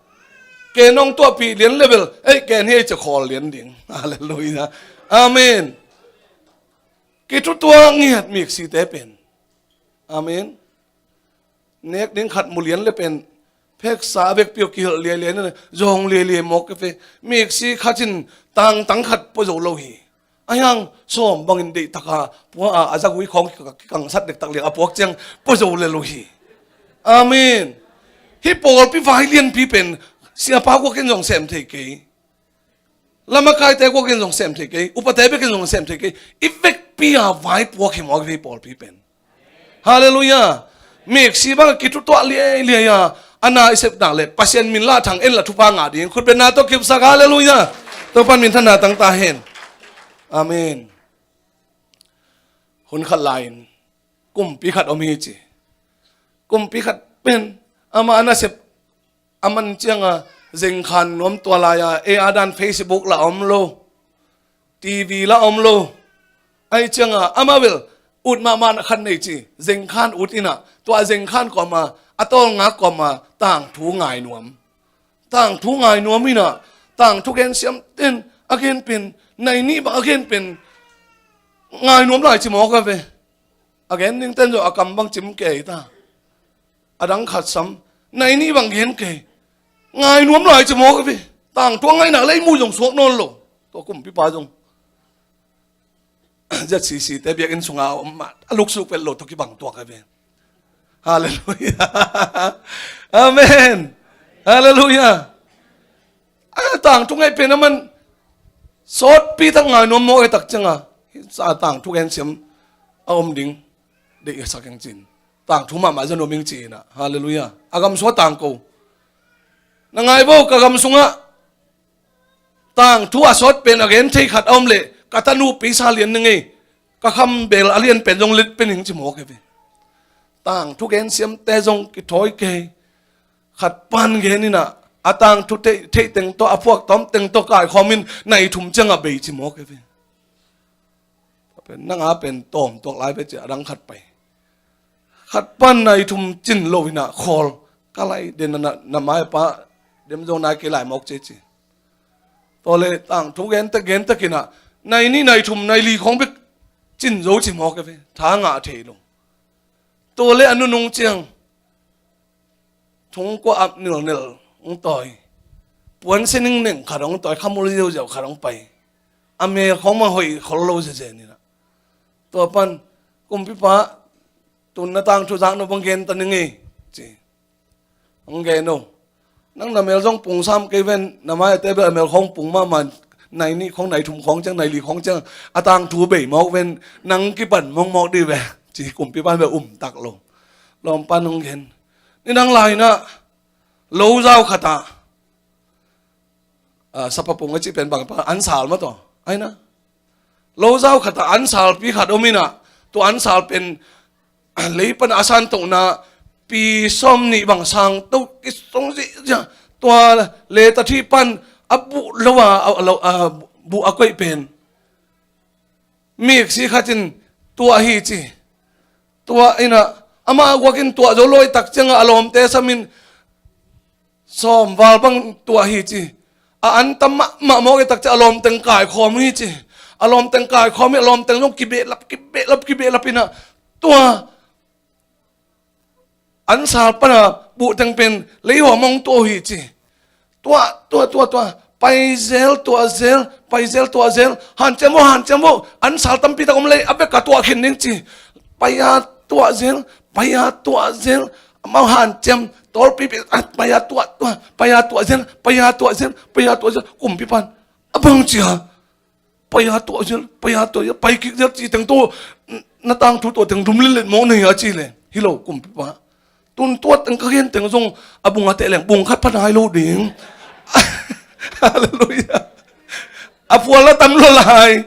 Ken hong tuahpih lian level, ei, ken hi ei ci khawl lian ding. Halleluiah. Amen. Kithutuak ngiat miksite pen. Amen. Nek ding khat mu lian leh pen pheksa a vekpi uh kihelh liailiai na, zong liailiai mawk ka ve. Miksi khat in tangtang khat pua zo lo hi. A hiang sawm bangin deihtak a pua a, a zagui khawng kikangsat dektak liang a puak ciang pua zo lel uh hi. Amen. Hih pawlpi vai lianpi pen siapa kuakin zong sem thei kei. Lamakaite kuakin zong sem thei kei, upate bekin zong sem thei kei. I vekpi a vaipuak hi mawk hi pawlpi pen. Halleluiah. Miksi bang kithutuah liailiai a, a na i sep nak leh Pasian min lah thang en la thupha ngah ding. Khutbetna tawh kipsak, halleluiah. Topa'n minthanna tang ta hen. Amen. Hun khat lai-in kumpi khat om hi ci. Kumpi khat pen amah a nasep a man ciangah zengkhan nuam, tua lai-a ei a dan Facebook lah om lo, TV lah om lo. Ahi ciangah amah bel ut mahmah khat nei ci, zengkhan ut in ah, tua zengkhan kawmah, a tawlnga kawmah tangthu ngai nuam. Tangthu ngai nuam in ah, tangthu gen siam ten a gen pen, nai nih bang a gen pen ngai nuam lai ci mawk a ve. A gen ding ten zong a kam bang cim kei ta. A dang khat sam, nai nih bang gen kei. Ngai nuam lai ci mawk a ve. Tangthu a ngaihna lei mu zong suak nawn lo. Tua kumpipa zong ZCC te biakinn sungah a om mah, a luksuk vet lo tawh kibang tuak a ve. Halleluiah. Amen. Halleluiah. A tangthu ngaih pen a man Sawtpi tak ngai nuam maw, e tak cianga sa tangthu gensiam a om ding deih a sak ing cin. Tangthu mahmah za nuam ing ci inah. Halleluiah. A gam sung a tangko. Na ngai vo, ka gam sungah tangthu a sawt pen a gen thei khat a om leh ka tanu pisa lian ning ei. Ka kham bel a lian pen zong let pen ing ci mawk e ve. Tangthu gensiamte zong kithawi kei. Khat pan gen inah a tangthu theih, theih teng tawh, a phuak tawm teng tawh kaikhawm in nai thum ciangah bei ci mawk e ve. Tua pen nanga pen tawm tuak lai ve ci a dang khat pai. Khat pan nai thum cin lo inah khawl. Ka lai den na, na mai pa dem zo nai kei lai mawk ci ci. Tua le tangthu gentek gentek inah nai nih nai thum nai li khawng bek cin zo ci mawk e ve. Tha ngah thei lo. Tua le a nunung ciang thungkua ap nilnel hong tawi. Puan sining neng khat hong tawi, khamul ziauziau khat hong pai. A mel khawng mah hoih khol lo zezen inah. Tua pan kumpipa, tun na tangthu zak no bang gen ta ning ei ci. Hong gen o. Nang na mel zong pung sam kei ven, na mai a te bel a mel khawng pung mahmah, nai nih khawng nai thum khawng ciang, nai li khawng ciang a tangthu bei mawk ven, nang kipan mawkmawk dih ve ci. Kumpipan bel um tak lo. Lawmpan hong gen. Nidang lai inah lo zau khatah, ah, sapapung a cih pen bang pa ansal mah tawh. Ai na. Lo zau khatah ansalpi khat om inah tua ansal pen lei pan a san tokna pi sawm nih bang sang to kisong zihziah. Tua leta thih pan a buh lo a, a, a, a buh a koih pen miksi khat in tuah hi ci. Tuah inah amah guak in tuah zo lo i tak ciangah a lawmte sam in sawm val bang tuah hi ci. A an tam mahmah mawk i tak ciang a lawmteng kaikhawm hi ci. A lawmteng kaikhawm hi, a lawmteng zong kibehlap kibehlap kibehlap inah tua ansal pana buhteng pen leihuam hong tuah uh hi ci. Tuah, tuah, tuah, tuah. Paizel, tuahzel, paizel, tuahzel. Hanciam vo, hanciam vo. Ansal tampi tak om lei, a bek a tuah khin ding ci. Pai-a tuahzel, pai-a tuahzel. Amau hanciam, tawlpipi, ah, pai-a tuah, tuah, pai-a tuahzel, pai-a tuahzel, pai-a tuahzel. Kumpipan a bang cia. Pai-a tuah zel, pai-a tuah zel, pai kik zel ci teng tawh, na tangthu tuah teng dum lillet mawk na hi a ci le. Hi lo kumpipa. Tun tuah teng ka gen teng zong a bung a teh leng bung khat pha nai lo ding. Halleluiah. A phual a tam lo lai.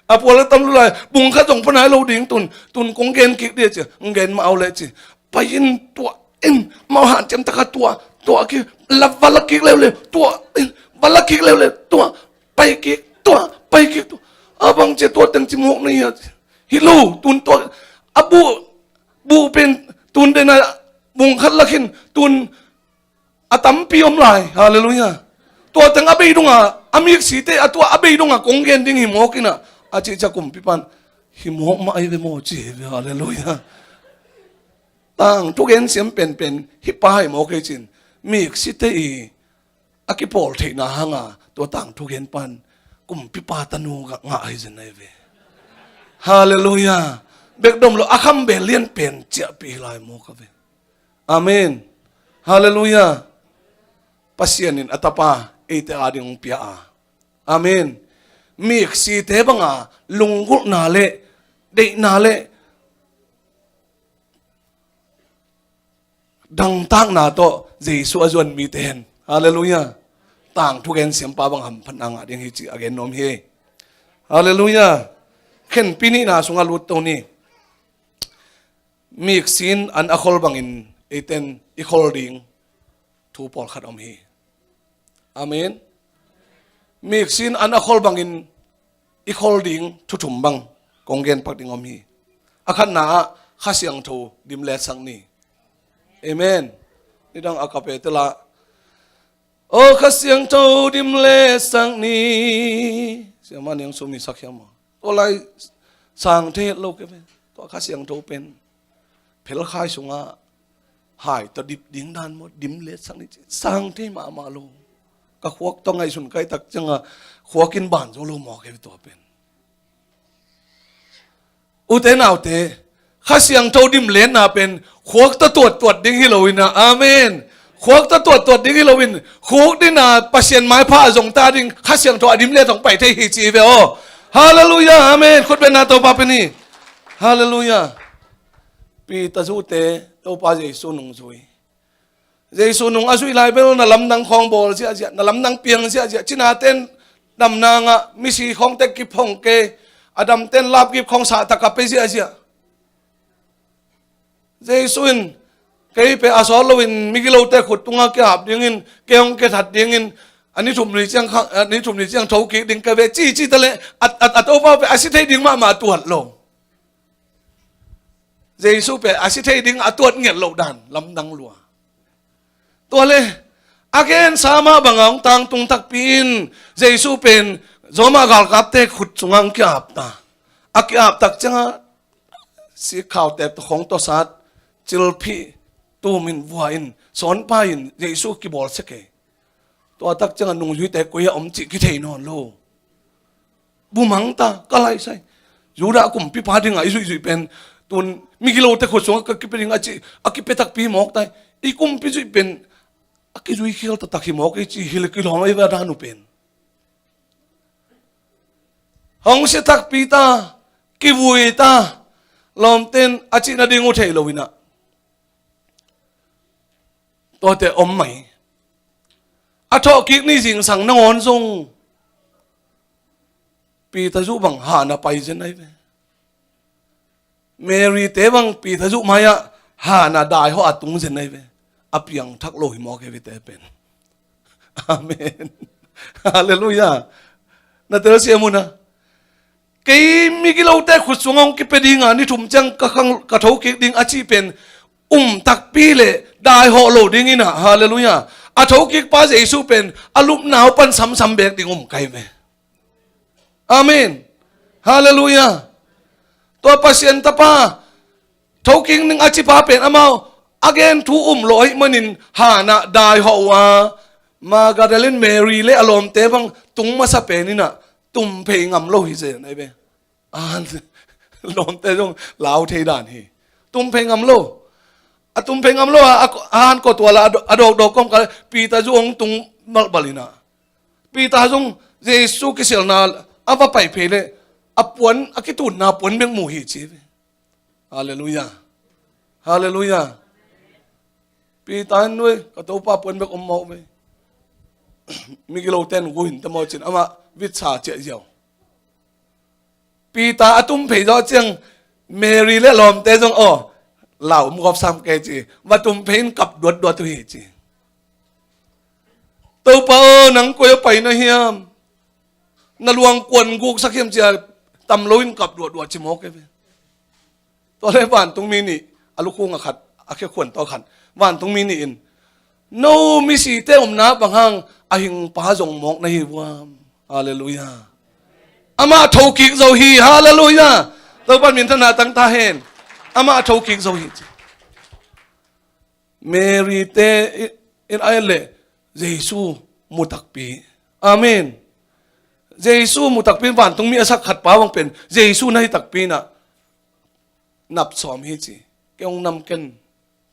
A phual a tam lo lai. Bung khat zong pha nai lo ding tun. Tun kong gen kik dih a ci. Kong gen mah au le ci. Pai in tuah in. Mau hanciam taka tuah. Tuah kik. La va la kik leuleu. Tuah in. Va la kik leuleu. Tuah. Pai kik tua, pai kik tua. A bang cia tua teng ci mawk na hi a. Hi lo, tun tua. A buh, buh pen, tun den a bung khat la khin, tun a tampi om lai. Halleluiah. Tua teng a bei dong a, a miksi te, a tua a bei dong a, kong gen ding hi mawk inah. A cih cia kumpipan. Hi mawk mah ai ve maw ci hi ve. Halleluiah. Tangthu gensiam penpen, hi pa hi mawk hi cin. Miksi te i a kipawl theihna hanga tua tangthu gen pan kumpipa tanu ngah hi zen ahi ve. Halleluiah. Bek dom lo a kham bel lian pen ciahpih hi lai mawk a ve. Amen. Halleluiah. Pasian in a tapa eite ading hong pia a. Amen. Miksite banga lunggulhna le deihna le dangtakna tawh Jesu a zuan mite hen. Halleluiah. Tangthu gensiampa bang hamphatna ngah ding hi cih a gen nuam hi. Halleluiah. Khenpi nihna sungah lut to ni. Miksi in an a khol bangin eiten i khol ding thu pawlkhat om hi. Amen. Miksi in an a khol bangin i khol ding thu thum bang kong gen pak ding om hi. A khatna ah Kha Siangtho dim letsak ni. Amen. Nidang a ka pe tela. O Kha Siangtho dim letsak ni. Siama Niang Sumi sak hiam maw? Tua lai sang thei lo ke ve. Tua Kha Siangtho pen phelkhai sungah hai tawh dip ding dan maw, dim letsak ni ci. Sang thei mahmah lo. Ka khuak tawh ngaihsun kai tak ciangah khuak in ban zo lo maw ke tua pen. Ute naute, Kha Siangtho dim letna pen khuak tawh tuattuat ding hi lo inah. Amen. Khuakta tuattuat ding hi loin, khukdin a Pasian maipha a zongta ding Kha Siangtho a dim le tong pai thei hi ci hi ve aw. Halleluiah, amen. Khutbetna Topa pen hi. Halleluiah. Peter zuhte Topa Jesu nung zui. Jesu nung a zuih lai bel na lamdang khawng bawl ziahziah, na lamdang piang ziahziah, cinate'n damna ngah, misi khawngte kip hong kei, a damte'n lapkip khawng sahtak a pe ziahziah. Jesu in kei pen a sawt loin migilote khut tungah kiap dingin, kei hong kithat dingin, a ni thum ni ciang kha, a ni thum ni ciang thokik ding ka ve ci ci ta leh, a, a, a Topa pen a si thei ding mahmah a tuat lo. Jesu pen a si thei ding a tuat ngelh loh dan lamdang lua. Tua le a gensa mah bangah hong tangtung takpi in Jesu pen Roma galkapte khut sungah hong kiap ta. A kiap tak ciangah sikkhau tep tawh khawng tawsat, cilphih, tumin vua in, sawnpa in Jesu kibawlsia kei. Tua tak ciangah nungzuite koi ah om cih kithei nawn lo. Bumang ta, ka laisai. Judah kumpipa dingah i zuihzuih pen, tun migilote khut sungah ka kipia ding a cih a kipia takpi mawk ta. I kumpi zuih pen a kizui khial taktak hi mawk ei ci hi le kilawm ei ve a dan uh pen. Hong sia takpi ta, kivui ta, lawmte'n a cih nading uh thei lo inah. Tuate om mai. A thawhkik ni zingsang nangawn zong Peter zuh bang han a pai zen ai ve. Mary te bang Peter zuh mai-ah han a daihawh a tung zen ai ve. A piangthak lo hi mawk ei ve te pen. Amen. Halleluiah. Na telsiam un a. Kei migilote khut sungah hong kipia dinga ni thum ciang ka khang, ka thokik ding a cih pen um takpi le daihawh lo ding inah, halleluiah. A thokikpa Jesu pen a lupna uh pan samsam beek ding um kai ve. Amen. Halleluiah. Tua Pasian tapa thokik ning a cipa pen amau a gen thu um lo ahih manin han ah daihawh uh a, Magdalene Mary le a lawmte bang tung masa pen inah tum phei ngam lo hi zen ai ve. A lawmte zong lau thei dan hi. Tum phei ngam lo. A tum phei ngam lo a, a, a han kawtual a, a dawkdawk kawmkal Peter zong hong tung balbal inah. Peter zong Jesu kisialna a va pai phei le a puan, a kitunna puan bek mu hi ci ve. Halleluiah. Halleluiah. Peter in nuai, ka Topa puan bek om mawk ve. Migilote'n guhin ta maw cin amah vitsa ciah ziau. Peter a tum phei zawh ciang Mary le lawmte zong aw, lau um gawp sam kei ci. Va tum phei in kap duatduat uh hi ci. Topa aw, nang koi a pai na hiam? Na luang kuan guksak hiam cia tam loin kap duahduah ci mawk e ve. Tua le vantungmi nih a lukhung a khat, a khekhuan tawh khat, vantungmi nih in, no misite omna bang hang a hingpa zong mawk na hi vuam. Halleluiah. Amah thokik zo hi. Halleluiah. Topan minthanna tang ta hen. Amah thokik zo hi. Mary te in a et leh Jesu mu takpi. Amen. Jesu mu takpi in vantungmi a sak khatpa bang pen Jesu na hi takpi inah nap sawm hi ci. Kei hong nam ken,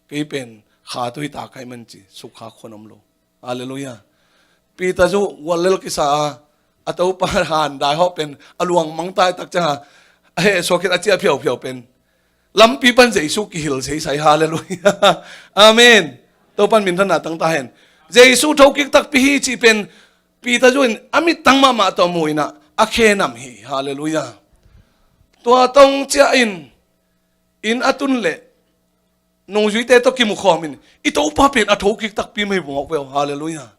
kei pen kha tu hi ta kai man ci. Sukha khuan om lo. Halleluiah. Peter zu guallel kisa a, a Topa han dai hawh pen a luang mangtai tak ciang a, a heh suakin a ciah phiauphiau pen lampi pan Jesu kihil seisai. Halleluiah. Amen. Topan minthanna tang ta hen. Jesu thokik takpi hi cih pen Peter zu in a mittang mahmah tawh mu inah a khe nam hi. Halleluiah. Tua tawng ciah in inn a tun leh nungzuite tawh kimukhawm in i Topa pen a thokik takpi mai mawk veu. Halleluiah.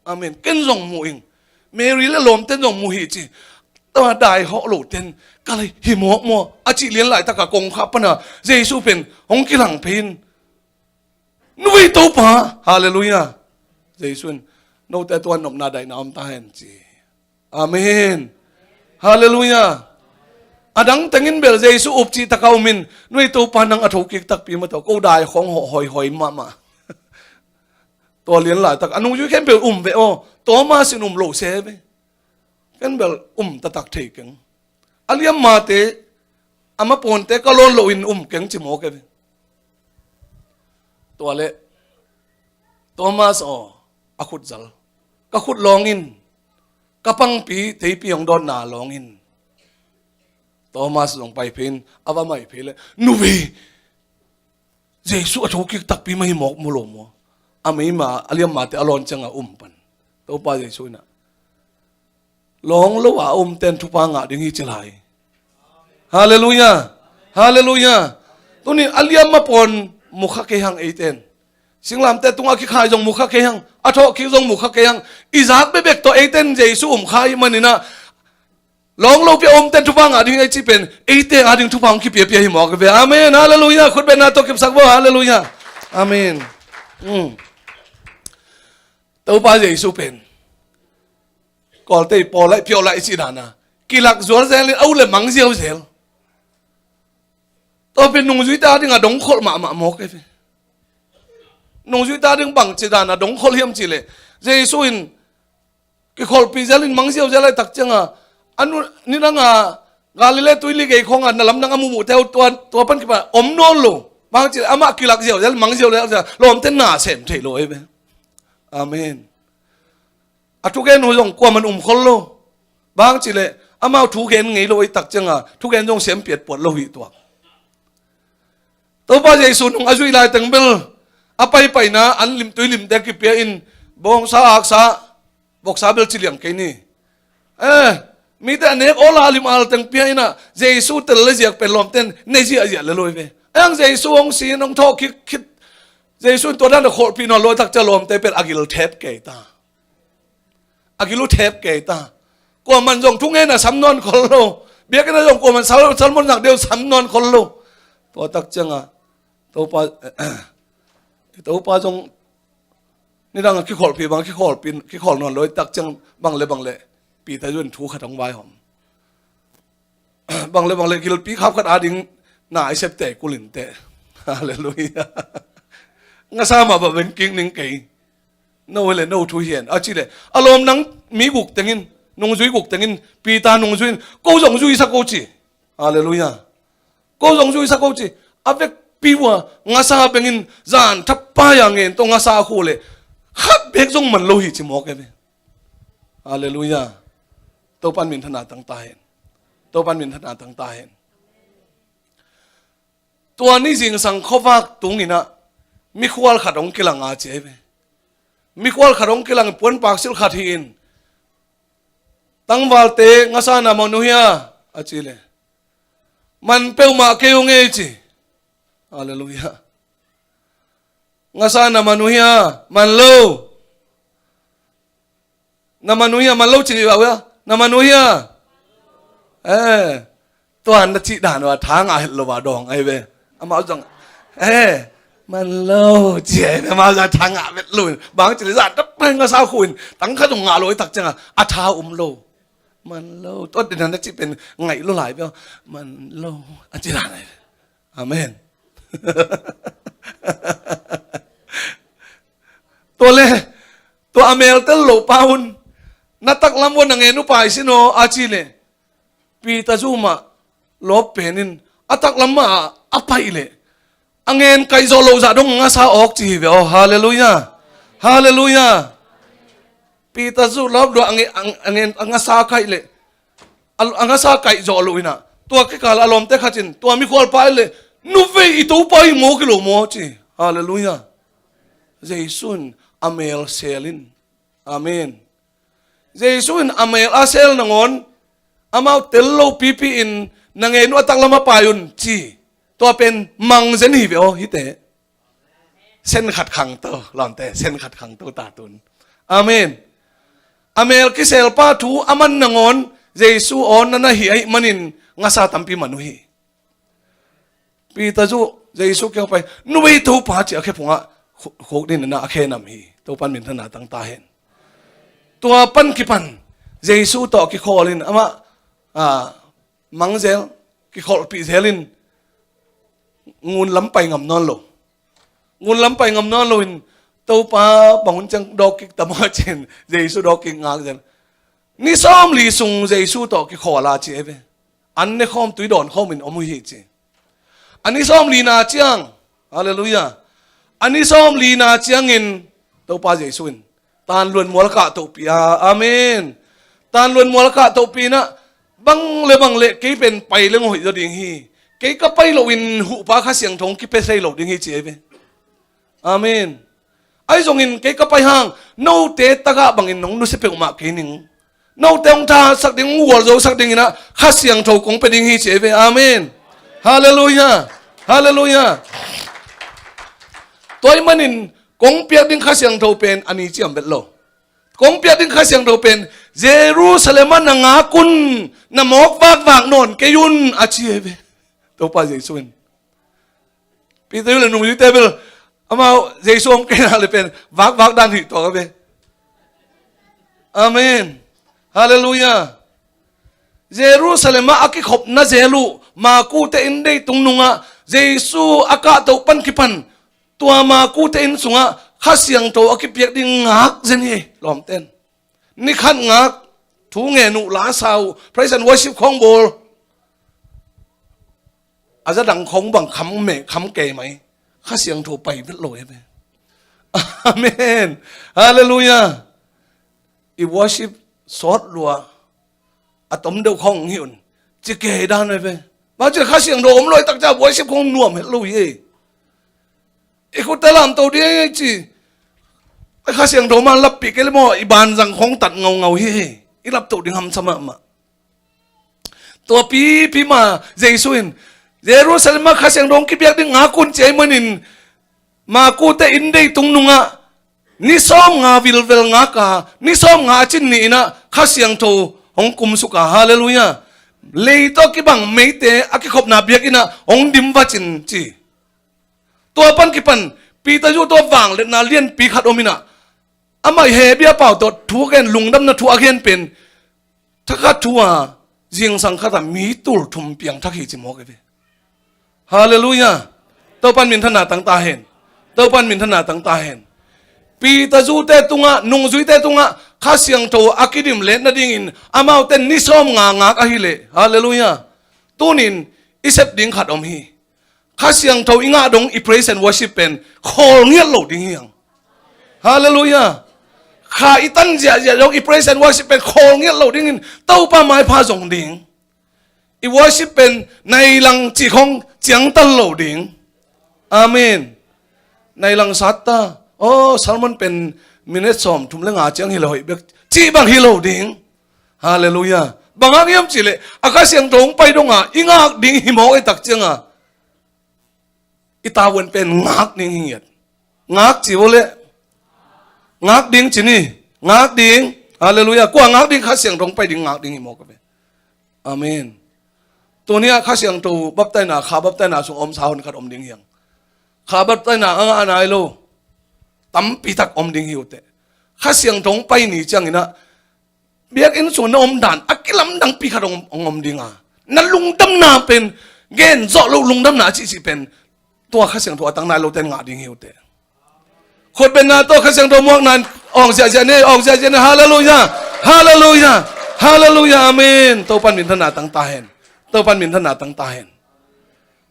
Amen. Ken zong mu ing. Mary le lawmten zong mu hi ci. Tua dai hawh loten ka lei hi mawk maw a cih lian laitaka kongkhak pana Jesu pen hong kilang phei in, nui Topa. Halleluiah. Jesu in, note tua nopna daihna om ta hen ci. Amen. Halleluiah. A dang tengin bel Jesu up cih taka um in, nui Topa nang a thokik takpi mah tawh ko dai khawng hawh hoihoi mahmah. Tua lian laitak a nungzui khempeuh um ve aw. Thomas in um lo se ve. Ken bel um taktak thei keng. A liammate, a mapawnte ka lawn loin um keng ci mawk e ve. Tua leh Thomas aw, a khut zal. Ka khut lawng in, ka pangpi teipi hong dawnna lawng in. Thomas zong pai phei in, a va mai phei leh, "Nu vei, Jesu a thokik takpi mah hi mawk mu lo maw? A mei ma, a liam mate a lawn ciangah um pan." Topa Jesu in ah, "Lawng lo a a umten thupha ngah ding hi," ci lai. Halleluiah. Halleluiah. Tuni a liam ma pawn mu kha kei hang eiten. Singlamteh tungah kikhai zong mu kha kei hang. A thawhkik zong mu kha kei hang. I zak bekbek tawh eiten Jesu um kha ahih manin ah, lawng lopi a umten thupha ngah ding ei cih pen eite ading thupha hong kipiapia hi mawk ve. Amen. Halleluiah. Khut bengna tawh kipsak bo. Halleluiah. Amen. Hmm. Topa Jesu pen Kawlte i pawl lai, piau lai i cih dan a, kilak zual zel in a ut le mang ziauzel. Tua pen nungzuite ading a dongkholh mahmah mawk ei ve. Nungzuite ading bangci dan a dongkholh hiam cih leh, Jesu in kikholhpih zel in mang ziauzel laitak ciangah, a nu, nidang a Galilee tuili gei khawngah na lamdang a muhmuhte uh tua, tua pan kipan om nawn lo. Bangci leh amah kilak ziauzel, mang ziauzel, lawmte na sem thei lo ei ve. Amen. A thugen uh zong kuaman um khol lo. Bangci leh amau thugen ngei lo ei tak ciangah thugen zong sem piat puat lo hi tuak. Topa Jesu nung a zuih laiteng bel a paipaina an limtui limte kipia in, bawngsa aksa, voksa bel ci liang kei ni. Eh, mite a nek awla a lim al teng pia in ah Jesu tel le ziak pen lawmten ne ziahziah le lo ei ve. Ahang Jesu hong si in hong thawhkik khit, Jesu in tua dan a kholhpih nawn lo ei tak ciang lawmte pen a gil thep kei ta. A gil uh thep kei ta. Kuaman zong thungen a sam nawn khol lo. Biakinn ah zong kuaman sal, salmon zak deuh sam nawn khol lo. Tua tak ciangah Topa, Topa zong nidang a kikholhpih bang, kikholhpih, kikholh nawn lo ei tak ciang bang le bang le Peter zun thu khat hong vaihawm. Bang le bang le gilpi khap khat ading na i septe kul in teh. Halleluiah. Ngasa mah bang beng kik ning kei. No hi leh no thu hian a cih leh, a lawm nang mi guk tengin, nungzui guk tengin, Peter nungzui in, ko zong zuisak o ci. Halleluiah. Ko zong zuisak o ci. A vekpi uh a ngasa bengin zan thapai a ngen tawh ngasa a khu leh khat bek zong man lo hi ci mawk ei ve. Halleluiah. Topan minthana tang ta hen. Topan minthana tang ta hen. Tua ni zingsang khuavak tungin ah mikhual khat hong kilang a ci ei ve. Mikhual khat hong kilang, puanpak silh khat hi in, "Tangvalte ngasa na man uh hia?" a cih leh, "Man peuhmah kei ung ei," ci. Halleluiah. "Ngasa na man uh hia? Man lo. Na man uh hia? Man lo," ci uh hia? "Na man uh hia?" Eh, tua na cih dan uh a tha ngah het lo a dawng ei ve. Amau zong, eh, "Man lo," ci ei ve. Amau zong a tha ngah vet lo. Bang ci leh zan thapai ngasa khu in tang khat zong ngah lo ei tak ciangah a tha um lo. "Man lo." Tua dan na cih pen ngaih lo lai ve. "Man lo," a ci dan ei ve. Amen. Tua le, tua a mel tel lo pa un, "Na taklam uh a na ngen uh pai sin aw," a cih leh, Peter zumah lawp pen in a taklam ah a paih leh a ngen kaih zawh loh zah dong a ngasa awk ci hi ve aw. Halleluiah. Halleluiah. Peter zu lawp dua a nge-, a nge-, a ngen a ngasa kaih leh, a, a ngasa kaih zawh loh in ah, tua kikal a lawmte khat in tua mikhualpa en leh, "Nu vei, i Topa hi mawk hi lo maw?" ci. Halleluiah. Jesu in a mel sel in. Amen. Jesu in a mel a sel nangawn amau tel lo pipi in, "Na ngen uh a taklam a pai un," ci. Tua pen mangzen hi ve aw, hite. Sen khat khangto, lawmte, sen khat khangto ta tun. Amen. A mel kiselpa thu a man nangawn Jesu aw na na hi ahih manin ngasa tampi man uh hi. Peter zu Jesu kiang pai, "Nu vei Topa," ci a khe phungah khu-, khuk din a na a khe nam hi. Topan minthana tang ta hen. Tua pan kipan Jesu tawh kikhawl in amah, ah, mangzel, kikholhpih zel in ngun lam pai ngam nawn lo. Ngun lam pai ngam nawn lo in Topa bang hun ciang dawk kik ta maw ci-in Jesu dawk kik ngak zel. Ni sawmli sung Jesu tawh kikhawl a ci ei ve. An ne khawm, tui dawn khawm in om uh hi ci. A ni sawmlina ciang, halleluiah. A ni sawmlina ciangin Topa Jesu in tanluan mual a kahtohpih a, amen. Tanluan mual a kahtohpih inah bang le bang le kei pen pai leng hoih zaw ding hi. Kei ka pai lohin huhpa Kha Siangtho hong kipia thei lo ding hi ci ei ve. Amen. Ahi zongin kei ka pai hang note tagah bangin nong nusia peuhmah kei ning. Note hong thahatsak ding, hong gualzosak ding inah Kha Siangtho kong pia ding hi ci ei ve. Amen. Halleluiah. Halleluiah. Tua ahih manin kong piak ding Kha Siangtho pen a ni ciam vet lo. Kong piak ding Kha Siangtho pen Jerusalem ah na ngak un, na mawk vakvak nawn kei un a ci ei ve. Topa Jesu in Peter le nungzuite bel amau Jesu om kei nak le pen vakvak dan hih tuak a ve. Amen. Halleluiah. Jerusalem ah a kikhopna zel uh Makute inn deitung nungah Jesu a kahtoh pan kipan tua Makute inn sungah Kha Siangtho a kipiak ding ngak zen hi lawmten. Nikhat ngak, thu ngen uh, la sa uh, praise and worship khawng bawl. A zadang khawng bang kham meh, kham kei mai. Kha Siangtho pai vet lo ei ve. Amen. Halleluiah. I worship sawt lua a tom deuh khawng hi un. Ci kei dan ei ve. Bang ci Kha Siangtho om lo ei tak ciang worship khawng nuam het lo hi ei. I khutte lamto ding ci. Kha Siangtho man lappih kei le maw, i banzang khawng tat ngaungau hi. I lapto ding hamsa mahmah. Tua pipi ma Jesu in Jerusalem ah Kha Siangtho hong kipiak ding ngak un ci ei manin Makute inn deitung nungah ni sawmnga vilvel ngak a, ni sawmnga a cin ni inah Kha Siangtho hong kumsuk a. Halleluiah. Leitawh kibang meite a kikhopna biakinn ah hong dim vat in ci. Tua pan kipan Peter zuh tua vangliatna lianpi khat om inah amah Hebru pau tawh thu a gen, lungdamna thu a gen pen thakhat thu a zingsang khat a mi tul thum piangthak hi ci mawk ei ve. Halleluiah. Topan minthanna tang ta hen. Topan minthanna tang ta hen. Peter zuhte tungah, nungzuite tungah Kha Siangtho a kidim let nadingin amaute ni sawmnga ngak ahileh. Halleluiah. Tunin i sep ding khat om hi. Kha Siangtho i ngah dong i praise and worship pen khawl ngiat lo ding hi hang. Halleluiah. Kha i tan ziahziah dong i praise and worship pen khawl ngiat lo dingin Topa maipha zong ding. I worship pen nailang cih khawng ciangtan lo ding. Amen. Nailang satta. Oh, sermon pen minute sawm thum le nga ciang hi lo hoih bek cih bang hi lo ding. Halleluiah. Bang hang hiam cihleh a Kha Siangtho hong pai donga i ngak ding hi mawk ei tak cianga i tavuan pen ngak ding hi ngiat. Ngak ci vo leh. Ngak ding ci ni. Ngak ding. Halleluiah. Kua ngak ding? Kha Siangtho hong pai ding ngak ding hi mawk a ve. Amen. Tuni ah Kha Siangtho baptaina, kha baptaina sung omsa hun khat om ding hi hang. Kha baptaina a ngah nai lo tampi tak om ding hi uh teh. Kha Siangtho hong pai ni cianginah biakinn sung na om dan a kilamdangpi khat hong, hong om ding a, na lungdamna pen gen zawh loh lungdamna a cihcih pen tua Kha Siangtho a tang nai lote in ngah ding hi uh teh. Khutbenna tawh Kha Siangtho muakna in awng ziahziah ni, awng ziahziah ni. Halleluiah. Halleluiah. Halleluiah. Amen. Topan minthanna tang ta hen. Topan minthanna tang ta hen.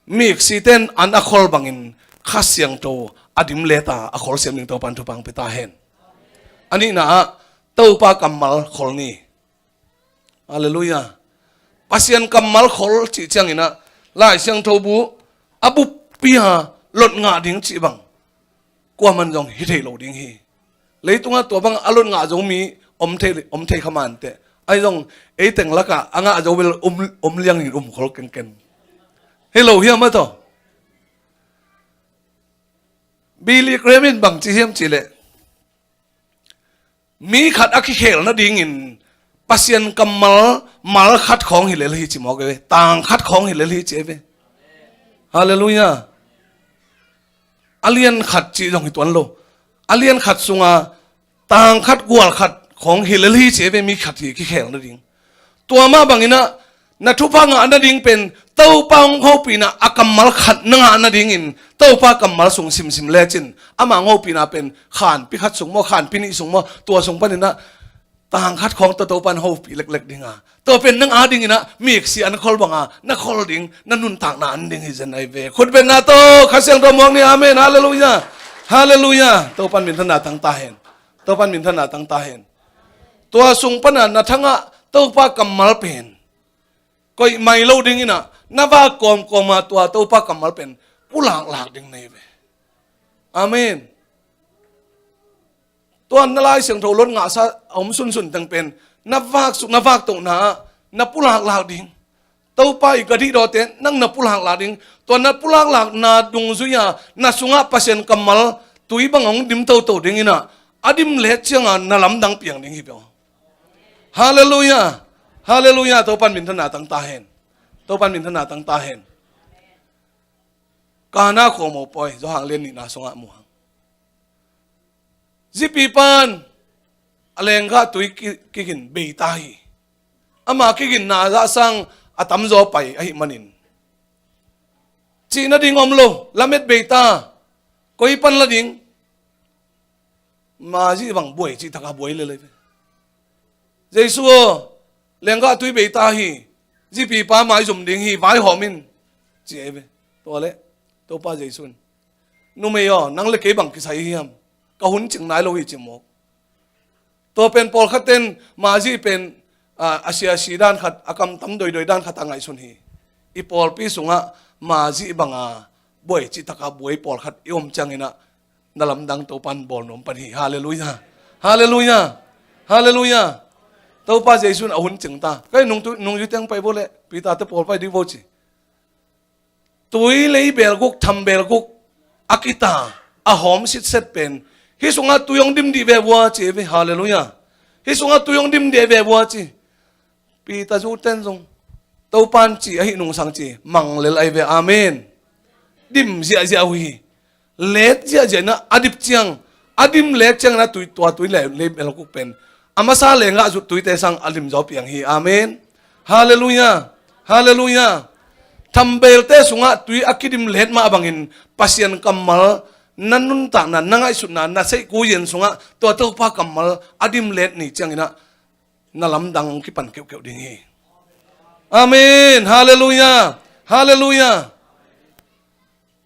Mik site in an a khol bangin Kha Siangtho a dim leta a khol siam ding Topan thupha hong pia ta hen. A nihna ah Topa kammal khol ni. Halleluiah. Pasian kammal khol cih cianginah Lai Siangtho bu a buppi a lot ngah ding cih bang kuaman zong hi thei lo ding hi. Leitungah tua bang a lot ngah zo mi om thei, om thei kha mah inteh. Ahi zong ei teng lakah a ngah zo bel um, um liangin um khol kenken. Hi lo hiam a tawh? Billy Graham in bang ci hiam cihleh mi khat a kikhel nadingin Pasian kammal mal khat khawng hi lel hi ci mawk ei ve. Tang khat khawng hi lel hi ci ei ve. Halleluiah. A lian khat cih zong hi tuan lo. A lian khat sunga tang khat gual khat khawng hi lel hi ci ei ve, mi khat hi kikhel nading. Tua mah banginah na thupha ngah nading pen Topa hong hopihna a kammal khat na ngah nadingin Topa kammal sung simsim lecin ama hong hopihna pen khanpi khat sung maw, khanpi nih sung maw, tua sung paninah tang khat khawng tawh Topa in hopih leklek dinga, tua pen nang a dinginah miksi an khol banga na khol ding, na nuntakna an ding hi zen ai ve. Khutbenna tawh Kha Siangtho muak ni. Amen. Halleluiah. Halleluiah. Topan minthanna tang ta hen. Topan minthanna tang ta hen. Tua sung pana na thangah Topa kammal pen koih mai lo dinginah na vak kawmkawma tua Topa kammal pen pulaklak ding nei ve. Amen. Tua na Lai Siangtho lot ngahsa a om sunsun teng pen na vaksuk na vaktohna ah na pulaklak ding. Topa i ka dihdawte nang na pulaklak ding. Tua na pulaklakna dungzui-a na sungah Pasian kammal tui bang hong dim toto dinginah a dim let cianga na lamdang piang ding hi peuh. Halleluiah. Halleluiah. Topan minthanna tang ta hen. Topan minthanna tang ta hen. Kana khuamo pawi Johan lian nihna sungah muhang. Zipipan a lenggah tui kigin beita hi. Ama kiginna zahsang a tamzaw pai ahi manin cihna ding om lo, lamet beita. Koi pan la ding? Mazih bang buai cih taka buai lelei ve. Jesu aw, lenggah tui beita hi. Zipipa maizum ding hi, vaihawm in, ci ei ve. Tua le Topa Jesu in, numei aw, nang le kei bang kisai hiam? Ka hun cing nai lo hi, ci mawk. Tua pen pawlkhat ten mazih pen a siasi dan khat, a kamtam doidoi dan khat a ngaihsun hi. I pawlpi sungah mazih banga buai cih taka buai pawlkhat i om cianginah na lamdang Topan bawlnuam pan hi. Halleluiah. Halleluiah. Halleluiah. Topa Jesu in a hun cing ta. Kai nungzui teng pai bo le Peter te pawl pai dih bo ci. Tui lei belguk, tham belguk a kita a hawm sitset pen hih sungah tui hong dim dih ve vua, ci ei ve. Halleluiah. Hih sungah tui hong dim dih ve vua, ci. Peter zuten zong Topan ci ahi nungsang ci manglel ahi ve. Amen. Dim ziahziah uh hi. Let ziahziah inah a dip ciang, a dim let cianginah tui, tua tui le lei belguk pen a masa lenggah zut tuite sang a limzaw piang hi. Amen. Halleluiah. Halleluiah. Thambelte sungah tui a kidim let mah bangin Pasian kammal na nuntakna, na ngaihsutna, na seihku yen sungah tua Topa kammal a dim let ni cianginah na lamdang kipan keuhkeuh ding hi. Amen. Halleluiah. Halleluiah.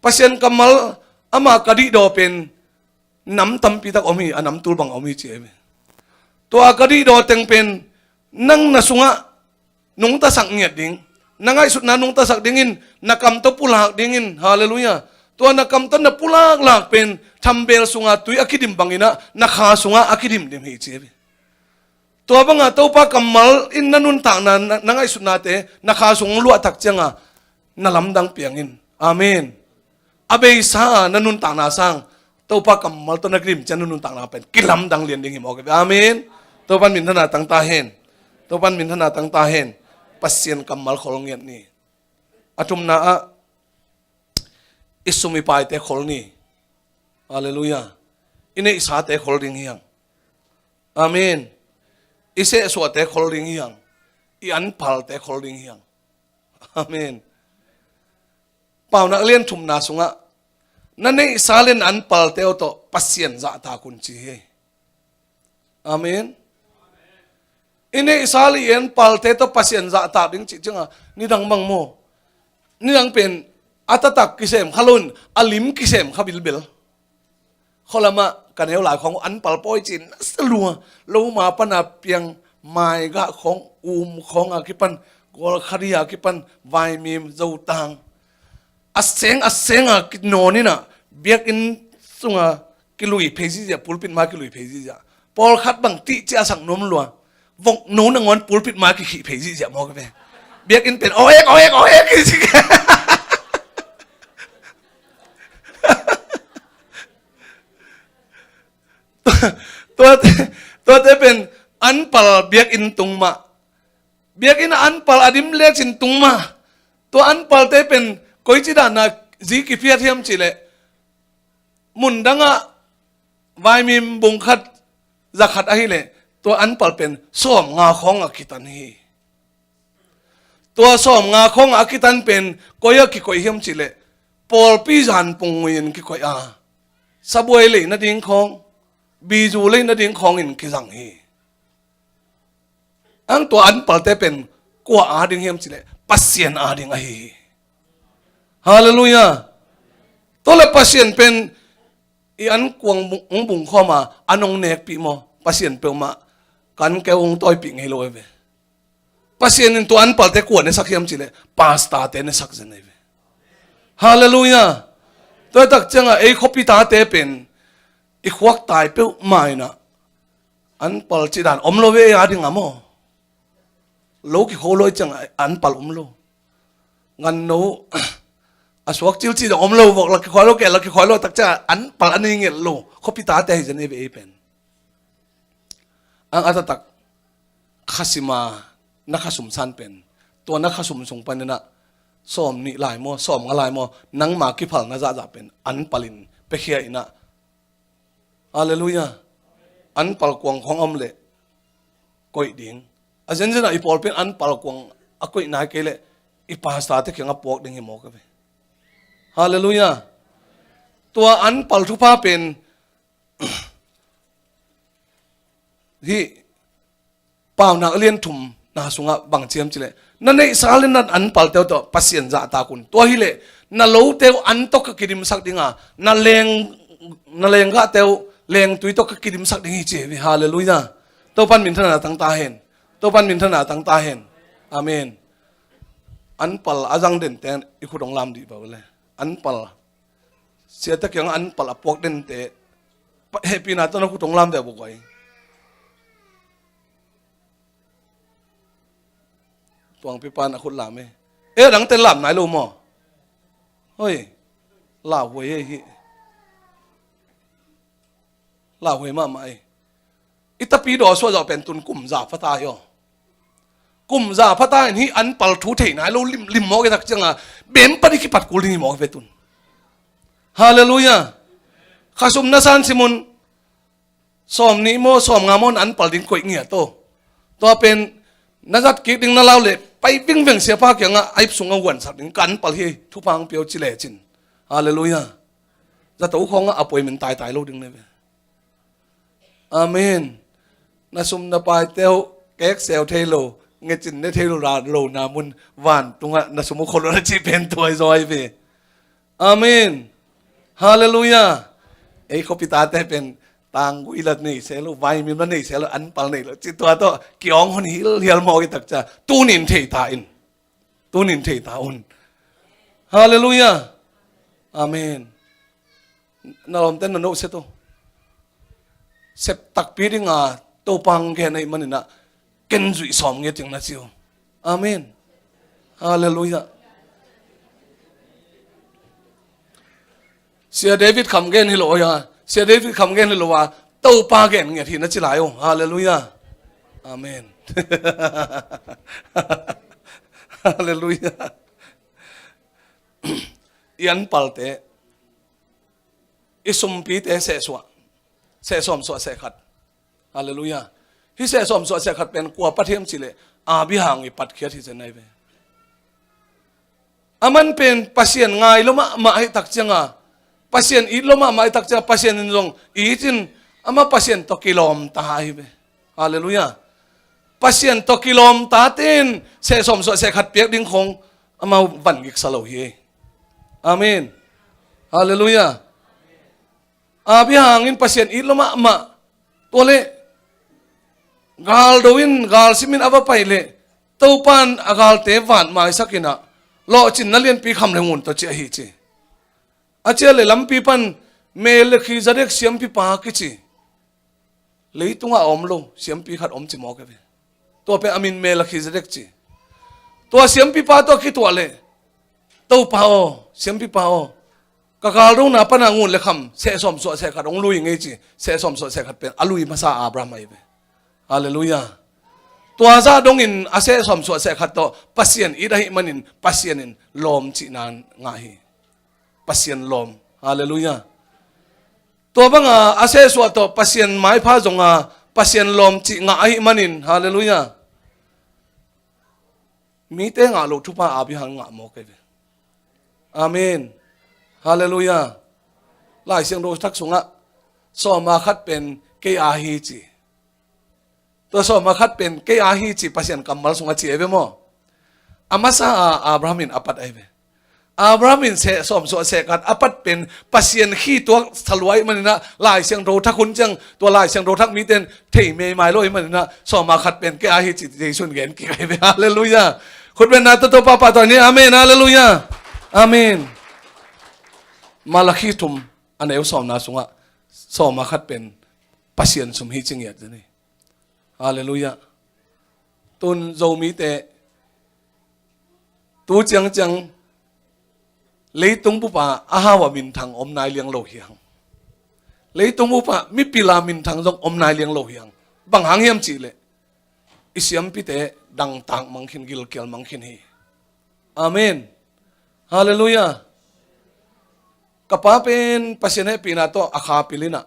Pasian kammal ama ka dihdaw pen nam tampi tak om hi, a nam tul bang om hi, ci ei ve. Tua ka dihdaw teng pen nang na sungah nungtasak ngiat ding, na ngaihsutna nungtasak dingin, na kam tawh pulak dingin. Halleluiah. Tua na kam tawh na pulaklak pen thambel sunga tui a kidim banginah na kha sungah a kidimdim hi, ci ei ve. Tua banga Topa kammal in na nuntakna, na, na ngaihsutnate na kha sung luahtak cianga na lamdang piangin. Amen. A beisa a na nuntakna sang Topa kammal tawh na kidim ciang na nuntakna pen kilamdang lian ding hi mawk hi ve. Amen. Topan minthanna tang ta hen. Topan minthanna tang ta hen. Pasian kammal khol ngiat ni. A thumna ah i sum i paite khol ni. Halleluiah. I neihsate khol ding hiang. Amen. I sehsuahte khol ding hiang. I anpalte khol ding hiang. Amen. Paunak lian thumna sungah na neihsa le na anpalte aw tawh Pasian zahtak un, ci hi. Amen. I neihsa le i anpalte tawh Pasian zahtak ding cih cianga nidang bang maw? Nidang pen a taktak kisem kha loin a lim kisem kha bilbel. Khualamah ka neu lai khawng uh anpal pawi ci-in na sa lua. Loma pana piang, Maigah khawng, Um khawng a kipan, Gualkhari a kipan, Vaimim, Zotang, a seng a senga kinawn inah biakinn sunga kilui phei zihziah, pulpit ma kilui phei zihziah. Pawlkhat bang tih ciah a sak nuam lua. Vok no nangawn pulpit ma kikhih phei zihziah mawk hi ve. Biakinn pen awek awek awek hi. Tuate, tuate pen anpal biakinn tung mah. Biakinn a anpal a dim lecin tung mah. Tua anpalte pen koici dana zi kiphiat hiam cihleh, mundangah Vaimim bungkhat zakhat ahileh tua anpal pen sawmnga khawngah kitan hi. Tua sawmnga khawngah a kitan pen koi-ah kikoih hiam cihleh, pawlpi zanpung ngui-in kikoih a, sabuai leih nading khawng, bizu leih nading khawngin kizang hi. Ang tua anpalte pen kua ading hiam cihleh Pasian ading ahi hi. Halleluiah. Tua le Pasian pen i ankuang bung, hong bungkhawm a, an hong nekpih maw? Pasian peuhmah kan keu hong tawipih ngei lo ei ve. Pasian in tua anpalte kua nesak hiam cihleh, pastorte nesak zen ei ve. Halleluiah. Tua tak ciangah ei khuapi tate pen i khuaktai peuhmah inah anpal cih dan om lo ve ei a dingah maw? Lo kikho lo ei ciangah anpal om lo. Nganno a suak cilci dong om lo, vok la kikhua lo, keh la kikhua lo, tak ciangah anpal a nei ngelh lo khuapi tate hi zen ei ve ei pen. Ang a taktak khasima na khasum san pen, tua na khasum sung paninah sawm nih lai maw, sawm nga lai maw, nangma kiphalna zahzah pen anpalin piakhia inah. Halleluiah. Anpal kuang khong om leh koih ding. A zenzenah i pawlpi in anpal kuang a koih nai kei leh i pastorte kiangah puak ding hi mawk a ve. Halleluiah. Tua anpal thupha pen hih Paunak a lian thumna sungah bang ci hiam cihleh, na neihsa le na anpalte uh tawh Pasian zahtak un. Tua hileh na lote uh an tawh ka kidimsak dinga, na leng, na lenggahte uh lengtui tawh ka kidimsak ding hi ci hi. Halleluiah. Topan minthanna tang ta hen. Topan minthanna tang ta hen. Amen. Anpal a zang dente i khut hong lam dih ba uh le. Anpal. Siate kiangah anpal a puak dente hehpihna tawh na khut hong lam deuh bawk uh ai. Tuangpipan a khut lam e. E, a dangte lam nai lo maw? Hoi. Lauhuai e hih. Lauhuai mahmah e. I tapi daw suah zawh pen tun kum za phata hi aw. Kum za phata in hih anpal thu thei nai lo limlim mawk e tak cianga bem pan i kipat kul ding hi mawk ve tun. Halleluiah. Khasum na san simun sawm nih maw, sawm nga maw, na anpal ding koih ngiat aw. Tua pen na zat kik ding na lau leh pai vingveng siapa kiangah a ip sungah huansak ding, ka anpal hi, thupha hong pia uh ci lecin. Halleluiah. Zato khawngah a puai min taitai lo ding ne ve. Amen. Na sum na paite uh kekseu thei lo, ngecin ne thei lo, ra lo na mun vantungah na sum uh kholo na cih pen tuai zaw ai ve. Amen. Halleluiah. Ei khuapi tate pen tanggui la nei se lo, vaimim la nei se lo, anpal nei lo, ci tua tawh kiawng hon hilhial mawk i tak ciang tunin thei ta in. Tunin thei ta un. Halleluiah. Amen. Na lawmte na nohset uh. Sep takpi dinga Topa hong gen ahih maninah ken zuih sawm ngiat ding na ci uh. Amen. Halleluiah. Sia David kham gen hi lo a, Sia David kham gen hi lo a, Topa gen ngiat hi na ci lai uh. Halleluiah. Amen. Halleluiah. I anpalte, i sumpite sehsuah, sehsawm suah sehkhat. Halleluiah. Hih sehsawm suah sehkhat pen kua pat hiam cihleh Abraham i patkhiat hi zen ai ve. Aman pen Pasian ngai lo mahmah ahih tak cianga, Pasian it lo mahmah ahih tak cianga, Pasian in zong it in, ama Pasian tawh kilawmta ahi ve. Halleluiah. Pasian tawh kilawmta ten sehsawm suah sehkhat piak ding khong amau van giksa lo hi. Amen. Halleluiah. Abraham in Pasian it lo mahmah. Tua leh galdo in, galsim in a va pai leh Topan a galte vat maisak inah lawhcinna lianpi kham le ngun tawh ci ahi ci. A cia le lampi pan Melkhizedek siampipa kici. Leitungah a om lo siampi khat om ci mawk e ve. Tua pen a min Melkhizedek ci. Tua siampipa tawh kituah leh Topa aw, siampipa aw, ka galdona pana ngun le kham sehsawm suah sehkhat hong lui ngei ci. Sehsawm suah sehkhat pen a lui masa Abraham ahi ve. Halleluiah. Tua zah dongin a sehsawm suah sehkhat tawh Pasian it ahih manin Pasian in lawm cihna ngah hi. Pasian lawm. Halleluiah. Tua banga a sehsuah tawh Pasian maipha zonga Pasian lawm cih ngah ahih manin, halleluiah, mite ngah loh thupha Abraham ngah mawk ahi ve. Amen. Halleluiah. Lai Siangtho thak sungah sawma khat pen kei a hi ci. Tua sawma khat pen kei a hi ci Pasian kammal sungah ci ahi ve maw? A masa a Abraham in a pat ahi ve. Abraham in seh sawm suah seh khat a pat pen Pasian khituak salua ahih maninah Lai Siangtho thak hun ciang tua Lai Siangtho thak mite in thei meimai lo ahih maninah sawma khat pen kei a hi ci Jesu in gen kik ahi ve. Halleluiah. Khutbetna toto pahpah tawh ni. Amen. Halleluiah. Amen. Malakhi thum a neu sawmna sungah sawma khat pen Pasian sum hi ci ngiat zani. Halleluiah. Tun Zomite tu ciangciang leitung bupa a hau a minthang om nai liang lo hi hang. Leitung bupa mipila minthang zong om nai liang lo hi hang. Bang hang hiam cihleh i siampite dangtak mang khin, gilkial mang khin hi. Amen. Halleluiah. Ka pa pen Pasian hehpihna tawh a kha pilinah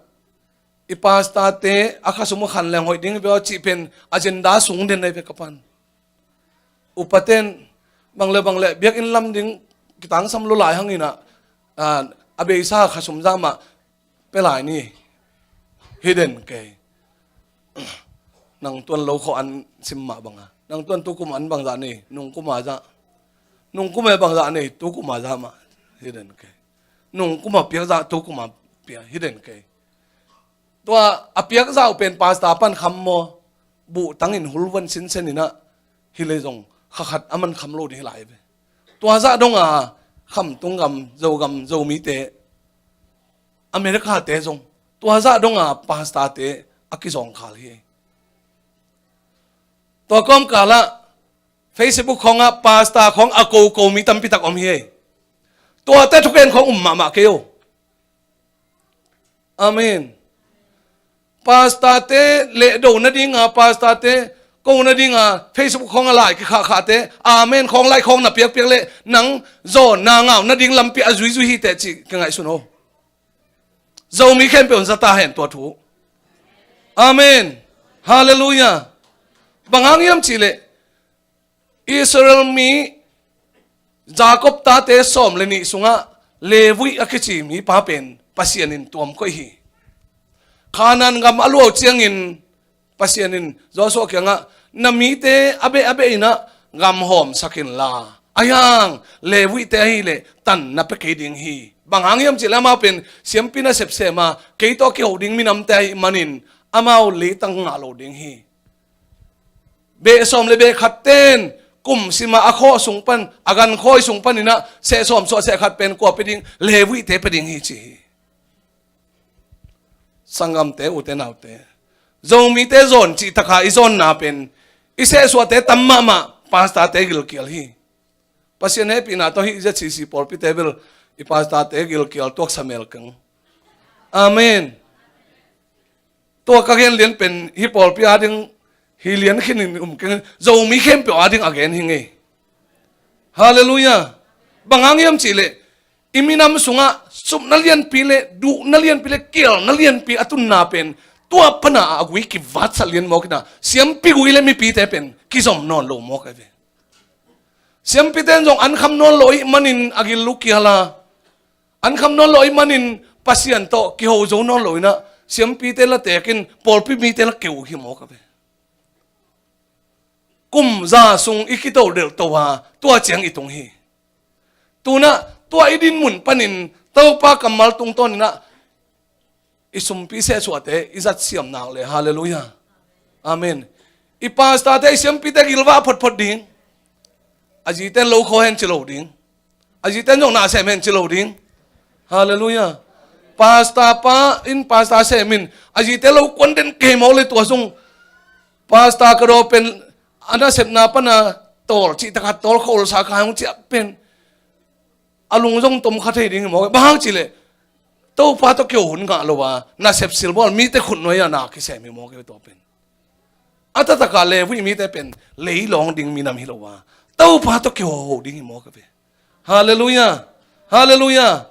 i pastorte a khasum a khan leng hoih ding hi ve aw cih pen agenda sung den ahi ve ka pan. Upaten bang le bang le biakinn lam ding kitangsam lua lai hanginah a beisa khasum zah mah pia lai ni. Hi den kei. Nang tuan lo khawh an sim mah banga nang tuan tu kum an bangzah nei, nung kuma zah. Nung kuma bangzah nei, tu kuma zah mah. Hi den kei. Nung kuma piak zah tu kuma pia. Hi den kei. Tua a piak zah uh pen pastor pan kham maw? Buhtangin hulvan sinsen inah hi lei zong kha khat a man kham lo ding hi lai ve. Tua zah donga Khamtung gam, Zogam, Zomite, America-te zong tua zah donga pastorte a kizawngkhal hi. Tua kawmkalah Facebook khawngah pastor khawng a koko mi tampitak om hi. Tuate thuken khawng um mahmah kei uh. Amen. Pastorte lehdo nadinga, pastorte ko nadinga Facebook khawng a lai kikhahkhahte amen khawng lai khawng na piakpiak leh nang zawnna ngau nading lampi a zuizui hi teh cih ka ngaihsun aw. Zomi khempeuh in za ta hen tua thu. Amen. Halleluiah. Bang hang hiam cihleh Israel mi Jacob tate sawm le nih sungah Levi a kici mipa pen Pasian in tuam koih hi. Kanaan gam a luau ciangin Pasian in Joshua kiangah na mite a beh a beh inah gam hawmsak inla, ahi hang Levite ahileh tanna pia kei ding hi. Bang hang hiam cihleh amau pen siampi nasep sema kei tawh kiho ding minamte ahih manin amau leitang ngah lo ding hi. Beh sawm le beh khat ten kum sima a khaw sung pan, a gan khawi sung paninah seh sawm suah seh khat pen kua pia ding? Levite pia ding hi ci hi. Sanggamte, ute naute, Zomite zawn cih taka i zawnna pen i sehsuahte tam mahmah, pastorte gilkial hi. Pasian hehpihna tawh hih ZCC pawlpite bel i pastorte gilkial tuaksa mel keng. Amen. Tua ka gen lian pen hih pawlpi ading hi lian khinin um keng, Zomi khempeuh ading a gen hi ngei. Halleluiah. Bang hang hiam cihleh i minam sungah supna lianpi le duhna lianpi le kialna lianpi a tunna pen tua pana a gui kivatsat lian mawk inah siampi gui le mipite pen kizom nawn lo mawk ahi ve. Siampite in zong an kham nawn lo ahih manin a gil lukial a, an kham nawn lo ahih manin Pasian tawh kiho zo nawn lo inah siampite la tekin pawlpi mite la keu hi mawk ahi ve. Kum za sung i kitodelhtoh a tua ciang i tung hi. Tunah tua i din mun panin Topa kammal tungtawninah i sumpi sehsuahte i zat siam nak le. Halleluiah. Amen. I pastorte, i siampite gilvah photphot ding. A zite lo khaw hen ci lo ding. A zite zong na sem hen ci lo ding. Halleluiah. Pastor pa in pastor sem in a zite lo kuan den kei mawk le tua sung pastor ka daw pen a nasepna pana tawl cih takah tawl kholsa ka hong ciah pen a lung zong tom kha thei ding hi mawk. Bang hang cihleh Topa tawh kiho hun ngah lo a nasep silbawl mite khutnuai a na kisem hi mawk hi tua pen. A taktakah Levi mite pen leilawng ding minam hi lo a Topa tawh kiho ding hi mawk hi ve. Halleluiah. Halleluiah.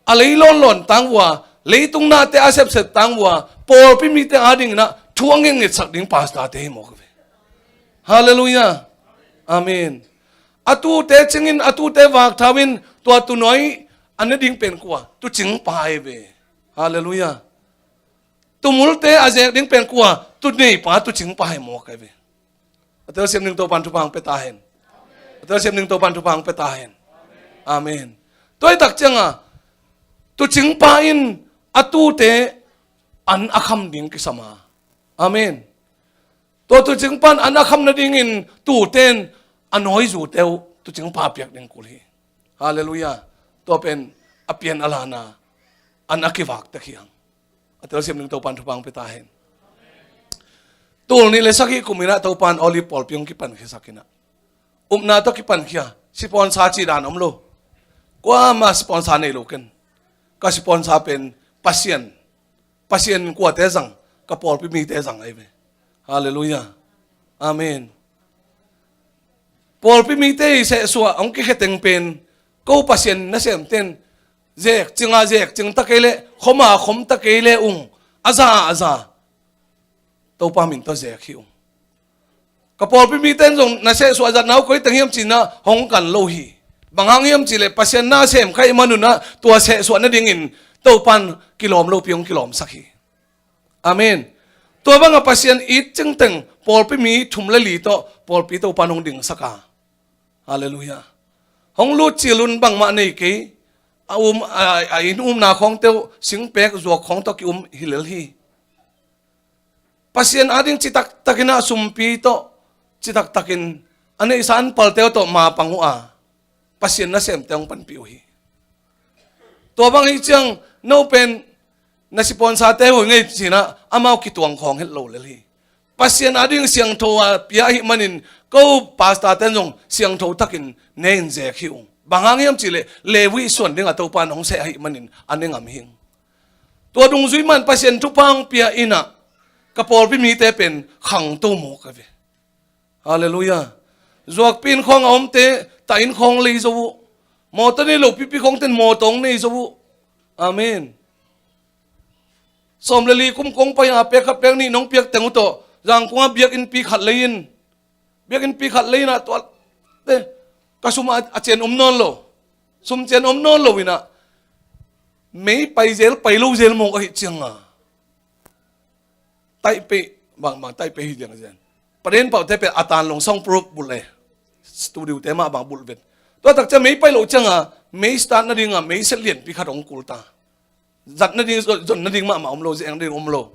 A lei lawnlawn tang vua, leitung nate a sepsep tang vua, pawlpi mite adinginah thu a ngetngetsak ding pastorte hi mawk hi ve. Halleluiah. Amen. A tute cingin, a tute vakthau in tua tunuai a ne ding pen kua? Tucing pa hi ve. Halleluiah. Tumulte a zek ding pen kua? Tunei pa, tucing pa hi mawk hi ve. A telsiam ding Topan thupha hong pia ta hen. A telsiam ding Topan thupha hong pia ta hen. Amen. Tua hi tak cianga tuucingpa in a tuute an a kham ding kisam a. Amen. Tua tuucingpa in an a kham nadingin tuute in a nawizute uh tuucingpa piak ding kul hi. Halleluiah. Tua pen a pian a lana an a kivak tek hi hang. A telsiam ding Topan thupha hong pia ta hen. Tul nih le sagih kum inah Topan Olive pawlpi hong kipankhia sak inah, upna tawh kipankhia, sipuansa cih dan om lo. Kuamah sipuansa nei lo ken. Ka sipuansa pen Pasian, Pasian kuate zang, ka pawlpi mite zang ahi ve. Halleluiah. Amen. Pawlpi mite i sehsuah hong kikhia teng pen ko Pasian nasemte in zek cinga zek cing ta kei leh, khoma khom ta kei leh ung, a za a za Topa min tawh zek hi ung. Ka pawlpi mite in zong na sehsuah zatna uh koi teng hiam cinah hong kan lo hi. Bang hang hiam cihleh Pasian na sem kha ahih manunah tua sehsuah nadingin Topan kilawm lopi hong kilawmsak hi. Amen. Tua banga Pasian it cingteng pawlpi mi thum le li tawh pawlpi Topan hong dingsak a. Halleluiah. Hong lut cilun bangmah nei kei. A um a, a inn umna khawngte uh singpek zuak khawng tawh ki-um hi lel hi. Pasian ading citaktakin a sumpi tawh citaktakin a neihsa an palte uh tawh mapang uh a, Pasian nasemte hong panpih uh hi. Tua bang hi ciang no pen na sipuansate uh hi ngei cinah amau kituang khawng het lo lel hi. Pasian ading siangtho a pia ahih manin ko pastorte in zong siangtho takin ne in zek hi ung. Bang hang hiam cihleh Levi suan dingah Topan hong seh ahih manin a ne ngam hi ung. Tua dungzui man Pasian thupha hong pia inah ka pawlpi mite pen khangto mawk a ve. Halleluiah. Zuakpi inn khawng a omte ta inn khawng lei zo uh. Mawtaw nei lo pipi khawngte in mawtaw hong nei zo uh. Amen. Sawm le li kum kong pai a pek khat pek nih nong piak teng uh tawh Zangkungah biakinnpi khat lei in, biakinnpi khat lei inah tua te ka sum a, a cian om nawn lo. Sum cian om nawn lo inah mei pai zel pai lo zel mawk ahih cianga Taipei, bang, bang, Taipei hi diang zen. Paden paute pe a tan long soundproof bulh le. Studio te mah bang bulh vet. Tua tak ciang mei pai lo cianga mei start nadinga mei set lianpi khat hong kul ta. Zat nading, zon nading mahmah om lo, zeng ding om lo.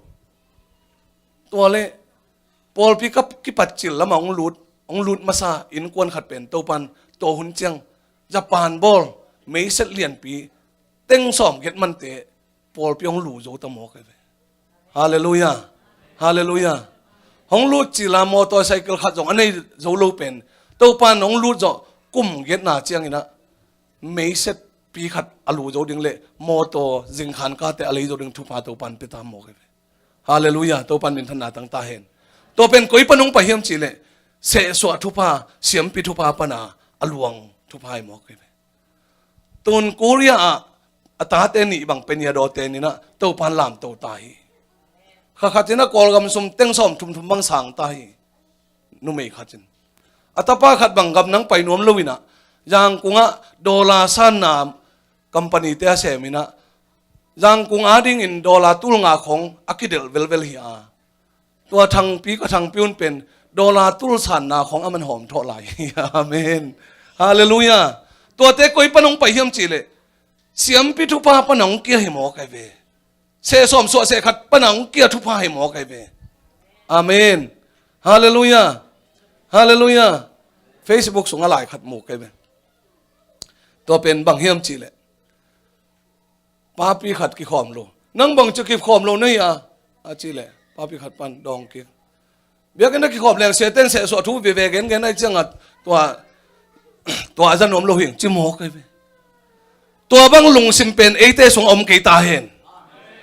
Tua le pawlpi ka kipat cil lama hong lut, hong lut masa innkuan khat pen Topan tua hun ciang Japan bawl mei set lianpi teng sawm giat mante pawlpi hong lu zo ta mawk ahi ve. Halleluiah. Halleluiah. Hong lut cila motorcycle khat zong a nei zo lo pen Topan hong lut zawh kum giatna cianginah meisetpi khat a lu zo ding le motor zingkhan kate a lei zo ding thupha Topan pia ta mawk ahi ve. Halleluiah. Topan minthanna tang ta hen. Tua pen koi pan hong pai hiam cihleh sehsuah thupha, siampi thupha pana a luang thupha hi mawk ahi ve. Tun Korea ah a tate nih bang peniadawte ninah Topan lamto ta hi. Kha khatinah Kawlgam sum teng sawm thum thum bang sang ta hi. Numei khatin a tapa khat bang gam nang pai nuam loinah Zangkungah dollar sanna company te a seminah Zangkung adingin dollar tul nga khong a kidelh velvel hi a. Tua thangpi ka thangpi un pen dollar tul sanna khong a man hawm thawh lai. Amen. Halleluiah. Tuate koi pan hong pai hiam cihleh siampi thupha pan hong kia hi mawk ahi ve. Sehsawm suah sehkhat pan hong kia thupha hi mawk ahi ve. Amen. Halleluiah. Halleluiah. Facebook sungah lai khat muk ahi ve. Tua pen bang hiam cihleh papi khat kikhawm lo. Nang bang ci kikhawm lo na hi a, a cihleh papi khat pan dawng kik. Biakinn a kikhawm leng siate in sehsuah thu veve gengen ahi ciangah tua, tua a za nuam lo hing ci mawk ahi ve. Tua bang lungsim pen eite sung a om kei ta hen.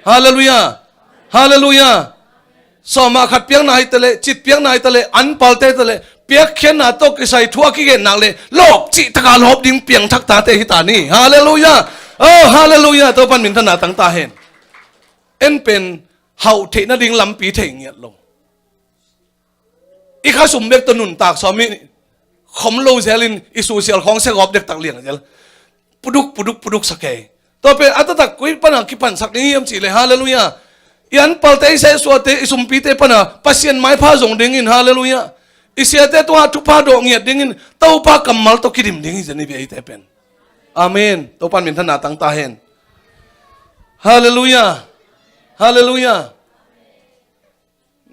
Halleluiah. Halleluiah. Sawmah khat piakna hi taleh, cit piakna hi taleh, anpalte hi taleh, piakkhiatna tawh kisai thu a kigen nak leh lawp cih taka lawp ding piangthak tate hi ta ni. Halleluiah. Oh, halleluiah. Topan minthanna tang ta hen. En pen hauh theih nading lampi thei ngiat lo. I khasum bek tawh nuntak sawm i khom lo zelin i susial khawng segawp dektak liang zel. Puduk puduk puduk sa kei. Tua pen a taktak koi pana kipansak ding hiam cihleh halleluiah. I anpalte i sehsuahte i sumpite pana Pasian maipha zong dingin halleluiah. I siate tungah thupha dawh ngiat dingin Topa kammal tawh kidim ding hi zen i bia ite pen. Amen. Topan minthanna tang ta hen. Halleluiah. Halleluiah.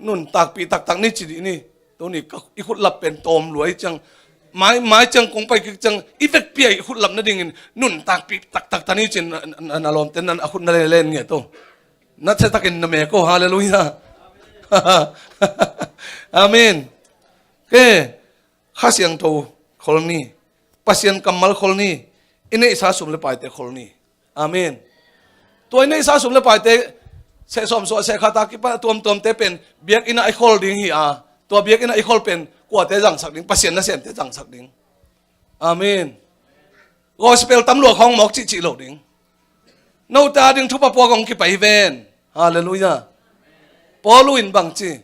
Nuntakpih taktak ni ci dih ni. Tuni ka, i khutlap pen tawm lua i ciang, mai, mai ciang kong pai kik ciang i vekpi a i khutlap nadingin nuntakpih taktak ta ni cin na, na, na lawmte nan a khut na len len nge to. Na cetakin na me ko. Halleluiah. Amen. Ke, Kha Siangtho khol ni, Pasian kammal khol ni, i neihsa sum le paite khol ni. Amen. Tua i neihsa sum le paite seh sawm suah seh khat a kipan a tuamtuamte pen biakinn ah i khol ding hi a, tua biakinn ah i khol pen kuate zangsak ding, Pasian nasemte zangsak ding. Amen. Gospel tam lua khawng mawk cihcih lo ding. Note a ding thupha puak hong kipai hi ven. Halleluiah. Paul in bang ci,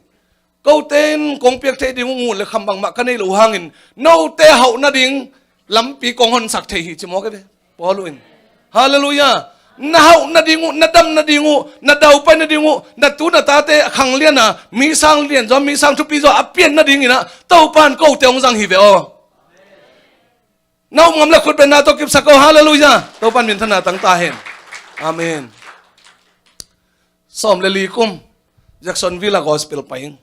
kote in kong piak theih ding uh ngun le kham bangmah ka neih loh hangin note hauh nading lampi kong honsak thei hi ci mawk hi ve. Paul in. Halleluiah. Na hauh nading uh, na dam nading uh, na daupai nading uh, na tu na tate khanglian a mi sang lian zaw, mi sang thupi zaw a pian nadingin ah Topan kote hong zang hi ve aw. Na um ngam le khut bengna tawh kipsak aw. Halleluiah. Topan minthanna tang ta hen. Amen. Sawm le li kum Jacksonville a gospel pai ing.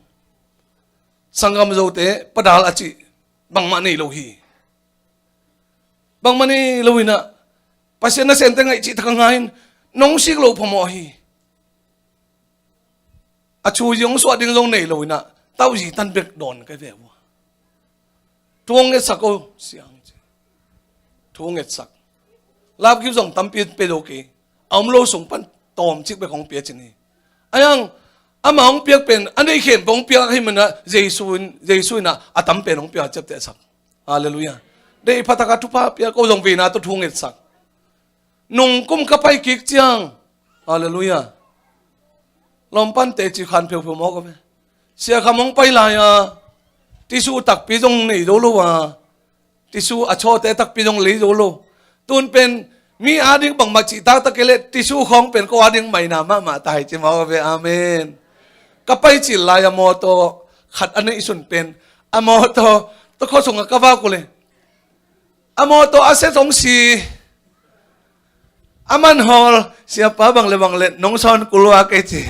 Sanggam Zote Pa Dal a cih bangmah nei lo hi. Bangmah nei lo in ah Pasian nasemte ngaih cih tak a ngai in nong sik loh phamawh hi. A thu zong suah ding zong nei lo in ah tauzi tan bek dawn ka ve uh a. Thu hong ngetsak aw, siang ci. Thu hong ngetsak. Lapkip zong tampi pe zo kei. A om lo sung pan tawm cik bek hong pia cin hi. A yang, ama hong piak pen a neih khem pa hong piak hi man ah Jesu in, Jesu in ah a tam pen hong piak ciaptehsak. Halleluiah. Deih phatak a thupha piak aw, zong veina tawh thu hong ngetsak. Nung kum ka pai kik ciang. Halleluiah. Lawmpan teci khan pheupheu mawk a ve. Sia Kham hong pai lai-a tisu takpi zong nei zo lo a, tisu a chawte takpi zong lei zo lo. Tun pen mi ading bangmah cih taktak kei leh tisu khawng pen ko ading maina mahmah ta hi ci mawk a ve. Amen. Ka pai cil lai-a mawtaw khat a neih sun pen a mawtaw tawh khua sungah ka vak uh le a mawtaw a set hong si. A man hawl, siapa bang le bang le nong sawn kul uh a kei ci.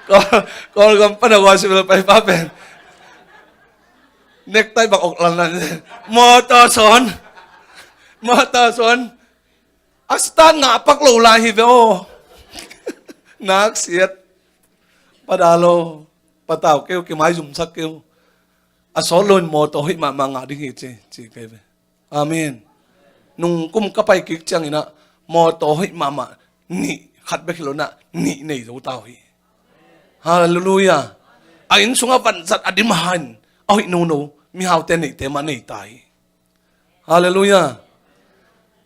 Kawl, Kawlgam pan a gospel paipa pen nektai bang ok lan lan. Mawtaw sawn. Mawtaw sawn. A start ngah pak lo lai hi ve aw. Nak siat. Pa Dal aw, patau kei uh, kimaizumsak kei uh. A sawt lo in mawtaw hoih mahmah ngah ding hi ci, ci kei ve. Amen. Nung kum ka pai kik ciangin ah mawtaw hoih mahmah nih, khat bek hi lo in ah nih nei zo ta uh hi. Halleluiah. A inn sungah vanzat a dim a han a hoih nono mihaute neihte mah nei ta hi. Halleluiah.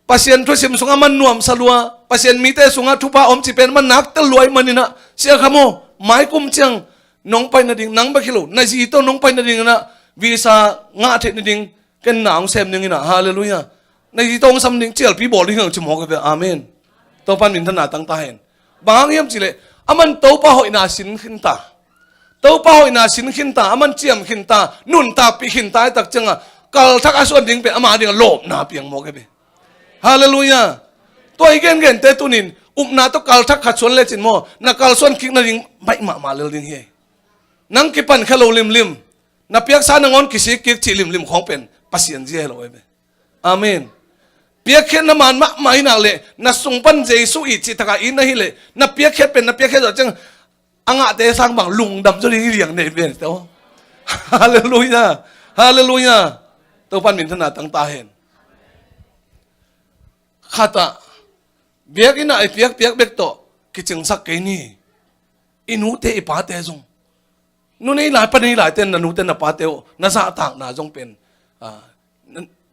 Pasian thusim sungah man nuamsa lua, Pasian mite sungah thupha om ci pen man nak tel lua i manin ah, Sia Kham aw, mai kum ciang nong pai nading, nang bek hi lo, na zi tawh nong pai nading in ah visa ngah theih nading ken na hong sem ding in ah. Halleluiah. Na zi tawh hong sam ding, cialpi bawl ding hi hang ci mawk a ve. Amen. Topan minthanna tang ta hen. Bang hang hiam cih leh a man Topa hoihna sin khin ta. Topa hoihna sin khin ta, a man ciam khin ta, nuntakpih khin ta, a tak ciangah kalthak a suan ding pen ama dingah lawpna piang mawk a ve. Halleluiah. Tua i gengente tunin upna tawh kalthak khat suan lecin maw, na kalsuan kik nading baih mahmah lel ding hi. Nang kipan kha lo limlim, na piaksa nangawn kisik kik cih limlim khawng pen Pasian zia hi lo a ve. Amen. Piakkhiatna man mahmah hi nak leh, na sung pan Jesu it cih takah it na hih leh, na piakkhiat pen na piakkhiat zawh ciang a ngahte sang bang lungdam zaw ding hi liang nei pen tawh. Halleluiah. Halleluiah. Topan minthanna tang ta hen. Khatah biakinn ah i piakpiak bek tawh kicingsak kei ni. I nute i pate zong, nu nei lai pa nei laite, na nute na pate uh na zahtakna zong pen, ah,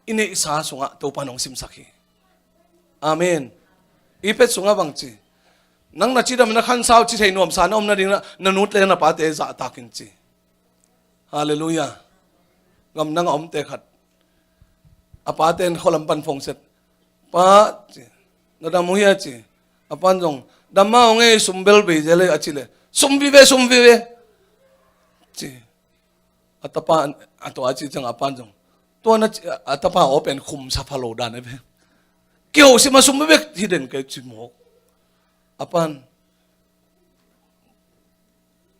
i neihsa sungah Topa nong simsak hi. Amen. I pet sungah bang ci, nang na cidam na khansau ci thei nuamsa na om nading na, na nute na pate zahtak in ci. Halleluiah. Gamdang a omte khat, a pate in khualam pan phone set, pa ci, na dam uh hia ci. A pan zong, dam mah ong ei, sum bel bei zel ei a ci leh, sum vive, sum vive ci. A tapa a tua a ci ciang a pan zong, tua na ci, a tapa aw pen khum sa pha lo dan a ve. Kiho sim a sum bek hi den kei ci mawk. A pan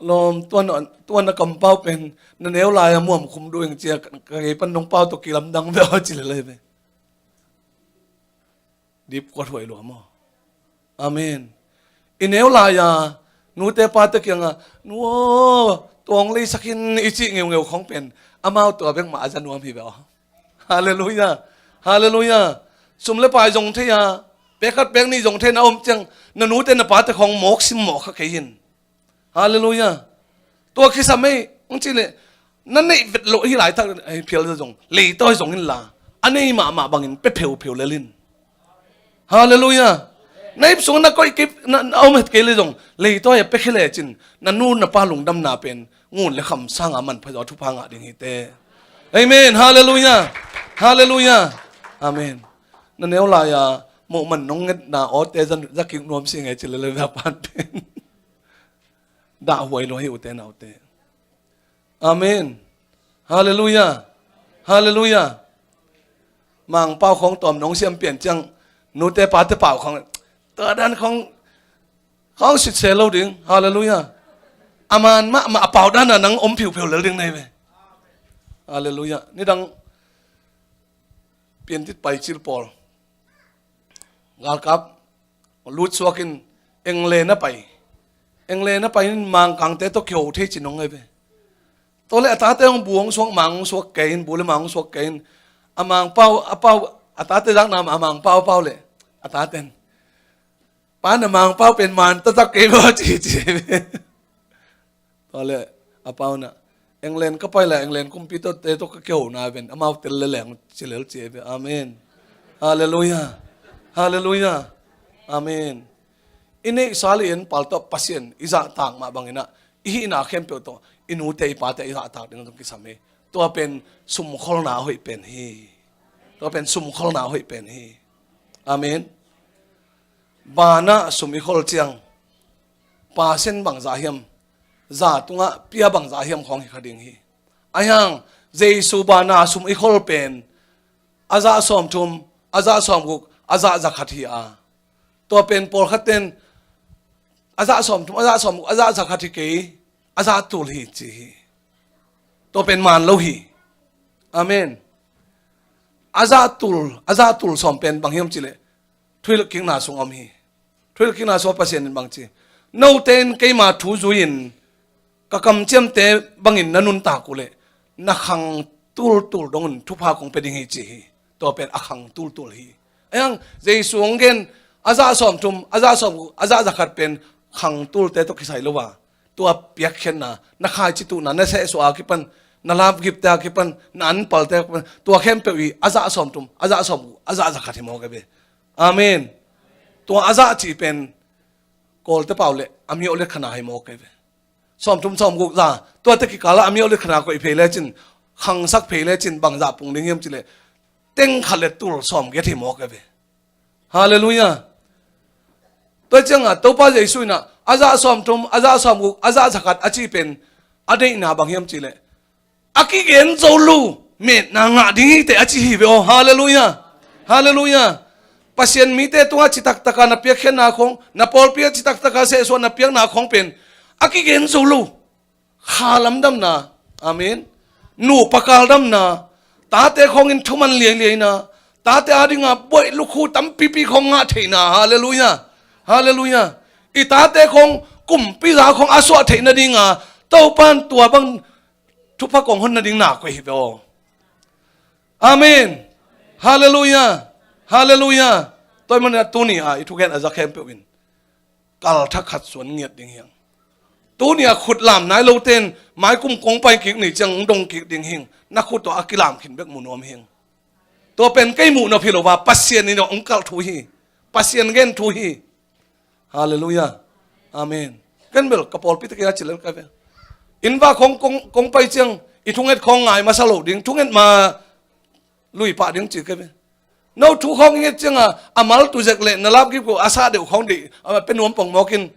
lawm, tuan, tuan a kampau pen na neu lai a muam khum duh ing cia ka, ka gei pan nong pau tawh kilamdang ve aw ci lelei ve. Dip kuat huai lua maw? Amen. I neu lai-a nute pate kiangah nu aw, tuang leisak in i cih ngeungeu khong pen amau tua bek mah a za nuam hi ve aw. Halleluiah. Halleluiah. Sum le pai zong thei a, pek khat pek nih zong thei na om ciang na nute na pate khong mawk sim mawk kha kei hin. Halleluiah. Tua kisam ei, hong cih leh na neih vet loh hi laitak, eh, phial zong leitawi zong inla a nei mahmah bangin pe pheupheu lel in. Halleluiah. Na ip sungah na koih kip na, na om het kei le zong leitawi a pe khia lecin na nu na pa lungdamna pen ngun le kham sanga manpha zaw thupha ngah ding hi te. Amen. Halleluiah. Halleluiah. Amen. Na neu lai-a muh man nong ngetna awte za, za kik nuam si ngei ci lele na pan pen. Dah huai lua hi ute naute. Amen. Halleluiah. Halleluiah. Mangpau khong tawm nong siam pian ciang nute pate pau khong tua dan khong khong sit se lo ding. Halleluiah. A man mahmah a pau dana nang om phiupheu lel ding nei ve. Halleluiah. Nidang piantit pai cil pawl galkap lut suakin England a pai. England a pai in Mangkangte tawh kiho thei ci nong ngai ve. Tua le a tate hong bu hong suak, mang hong suak kei in, bu le mang hong suak kei in. A Mangpau a pau, a tate zakna a Mangpau a pau le a taten pa na Mangpau pen man tatak kei maw ci ci ve. Tua le a pau na England ka pai la England kumpi tawh te tawh ka kihona ven amau tel le leng ci lel ci ve. Amen. Halleluiah. Halleluiah. Amen. I neihsa le i en pal tawh Pasian i zahtak mah banginah i hihna khempeuh tawh i nute i pate i zahtak ding zong kisam hi. Tua pen sumkholna hoih pen hi. Tua pen sumkholna hoih pen hi. Amen. Banah sum i khol ciang pasen bangzah hiam, za tungah pia bangzah hiam khawng hi kha ding hi. Ahi hang Jesu banah sum i khol pen a zah sawmthum, a zah sawmguk, a zah zakhat hi a, tua pen pawlkhat ten a zah sawmthum, a zah sawmguk, a zah zakhat hi kei, a zah tul hi ci hi. Tua pen man lo hi. Amen. A zah tul, a zah tul sawm pen bang hiam cileh thuhilhkikna sung om hi. Thuhilhkikna sungah Pasian in bang ci, note in keima thu zui-in ka kamciamte bangin na nuntak uhleh na khang tultul dongun thupha kong pia ding hi ci hi. Tua pen a khang tultul hi. Ahi hang Jesu hong gen a zah sawmthum, a zah sawmguk, a zah zakhat pen khang tulte tawh kisai lo a, tua piakkhiatna, na khaici tuhna, na sehsuah a kipan, na lapgipte a kipan, na anpalte a kipan, tua khempeuh hi a zah sawmthum, a zah sawmguk, a zah zakhat hi mawk a ve. Amen. Tua a zah cih pen Kawlte pau le a mi awlet khana hi mawk a ve. Sawmthum sawmguk za tuate kikala a mi awlet khana koih phei lecin, khangsak phei lecin bangzah pung ding hiam cileh teng khat le tul sawmgiat hi mawk a ve. Halleluiah. Tua ciangah Topa Jesu inah a zah sawmthum, a zah sawmguk, a zah zakhat a cih pen a deihna bang hiam cileh a kigen zo lo metna ngah ding hi teh a ci hi ve aw. Halleluiah. Halleluiah. Pasian mite tungah citaktakah na piakkhiatna khong, na pawlpi ah citaktakah sehsuah na piakna khong pen a kigen zo lo kha lamdamna. Amen. Nupa kal damna, tate khawngin thuman liailiaina, tate adinga buaih lukhu tampipi khawng ngah theihna. Halleluiah. Halleluiah. I tate khawng kumpiza khawng a suah theih nadinga Topan tua bang thupha kong hon nading na koih hi ve aw. Amen. Halleluiah. Halleluiah. Tua ahih manin tuni a i thugen a za khempeuh in kalthak khat suan ngiat ding hiang. Tuni a khut lam nai lote in maikum kong pai kik ni ciang hong dong kik ding hing. Na khut tawh a kilam khin bek mu nuam hing. Tua pen kei muh nop hi lo a, Pasian in hong kalh thu hi. Pasian gen thu hi. Halleluiah. Amen. Ken bel ka pawlpi te kei a cilel ka ve. Inn vak khong kong, kong pai ciang i thunget khong ngai masa lo ding, thunget ma lui pah ding ci ka ve. No thu khong i nget cianga a mal tu zek le na lapgip ko a sa deuh khong dih a pe nuam pong mawkin,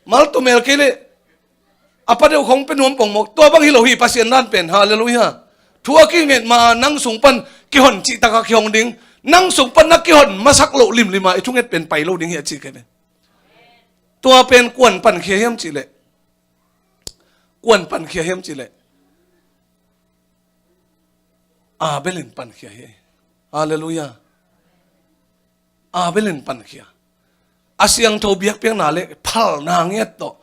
mal tu mel kei le a pa deuh khong pe nuam pong mawk. Tua bang hi lo hi Pasian dan pen. Halleluiah. Thu a kinget ma nang sung pan kihon cihtakah kihong ding. Nang sung pan na kihon masak loh limlima i thunget pen pai lo ding hi a ci kei ve. Tua pen kuan pankhia hiam cihleh, kuan pankhia hiam cihleh, Abel in pankhia hi. Halleluiah. Abel in pankhia. A siangtho biakpiakna le phalna ngiat tawh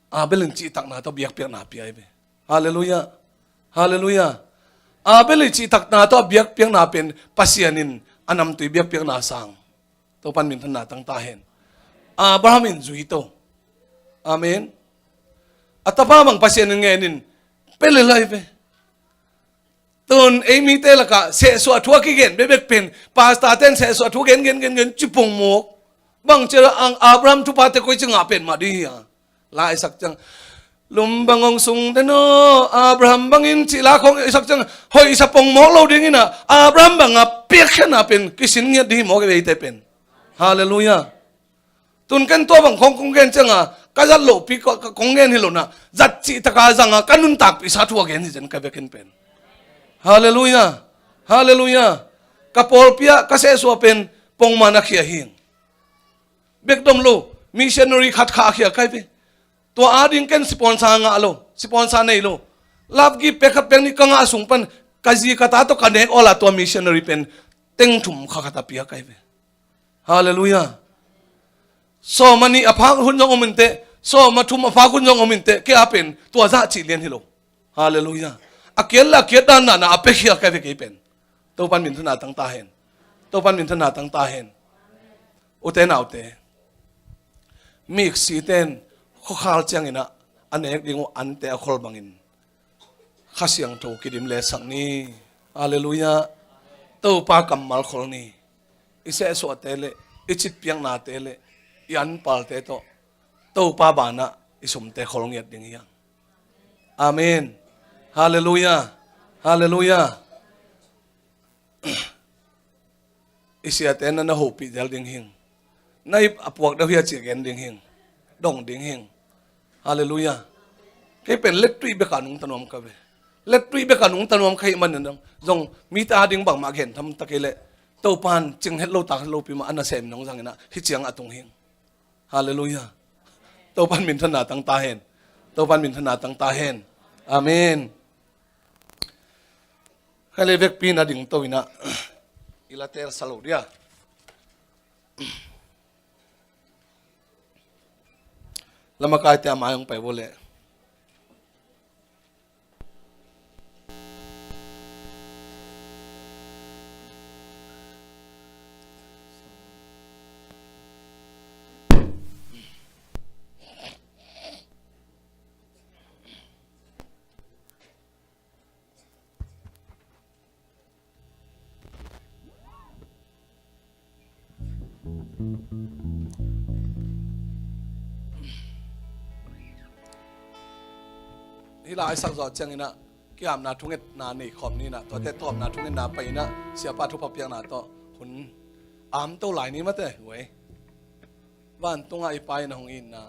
Abel in cihtakna tawh biakpiakna pia hi ve. Halleluiah. Halleluiah. Abel i cihtakna tawh a biakpiakna pen Pasian in a namtui biakpiakna sang. Topan minthanna tang ta hen. Abraham in zui to. Amen. A tapa bang Pasian in ngen in pia lel hi ve. Tun ei mite lakah sehsuah thu a kigen bekbek pen, pastor ten sehsuah thu gen gen gen gen ci pongmawk. Bang ci a Abraham thupate koi ci ngah pen mah ding hi a. La i sak ciang, lum bang hong sung den aw, Abraham bangin cih la khong i sak ciang, hoih i sa pongmawk lo dingin a, Abraham banga piakkhiatna pen kisin ngiat ding hi mawk i veite pen. Halleluiah. Tun ken tua bang khong kong gen cianga ka zat lohpi kong gen hi lo na, zat cihtaka zanga ka nuntakpih sa thu a gen hi zen ka vekin pen. Halleluiah. Halleluiah. Ka pawlpi ah ka sehsuah pen pongman a khia hi. Bek dom lo, missionary khat kha a khia kai ve. Tua ading ken sponsor ngah lo, sponsor nei lo. Love gift pek khat pek nih ka ngah sung pan ka zi ka ta tawh ka nek awla tua missionary pen teng thum kha khat a pia kai ve. Halleluiah. Sawm a nih a phak hun zong om inteh, sawm a thum a phak hun zong om inteh, kei a pen tua zah cih lian hi lo. Halleluiah. A kiat le a kiat dan dan a a pia khia kai ve kei pen. Topan minthanna tang ta hen. Topan minthanna tang ta hen. Ute naute. Miksi ten khuakhal ciangin a nek ding uh ante a khol bangin Kha Siangtho kidim le sak ni. Halleluiah. Topa kammal khol ni. I sehsuahte le i citpiaknate le i anpalte tawh Topa banah i sumte khol ngiat ding hi hang. Amen. Halleluiah. Halleluiah. I siate na na hopih zel ding hing. Na ip a puak deuh hi a ci gen ding hing. Dong ding hing. Halleluiah. Kei pen lettuih beka nungta nuam ka ve. Lettuih beka nungta nuam ka hih manin zong mite ading bangmah gen tham ta kei leh Topan cing het lo tak het lopi mah a nasem nong zangin ah hih ciang a tung hing. Halleluiah. Topan minthanna tang ta hen. Topan minthanna tang ta hen. Amen. Kha le vekpi na ding to inah i la tel sa lo dia. Lamakaite a mai hong pai vo le. Hih lai sak zawh ciangin ah kiamna thungetna nei khawm ni inah, tuate tawpna thungetna pai inah siapa thupha piakna tawh hun am to lai ni mate, uai. Vantungah i Pa in a hong itna,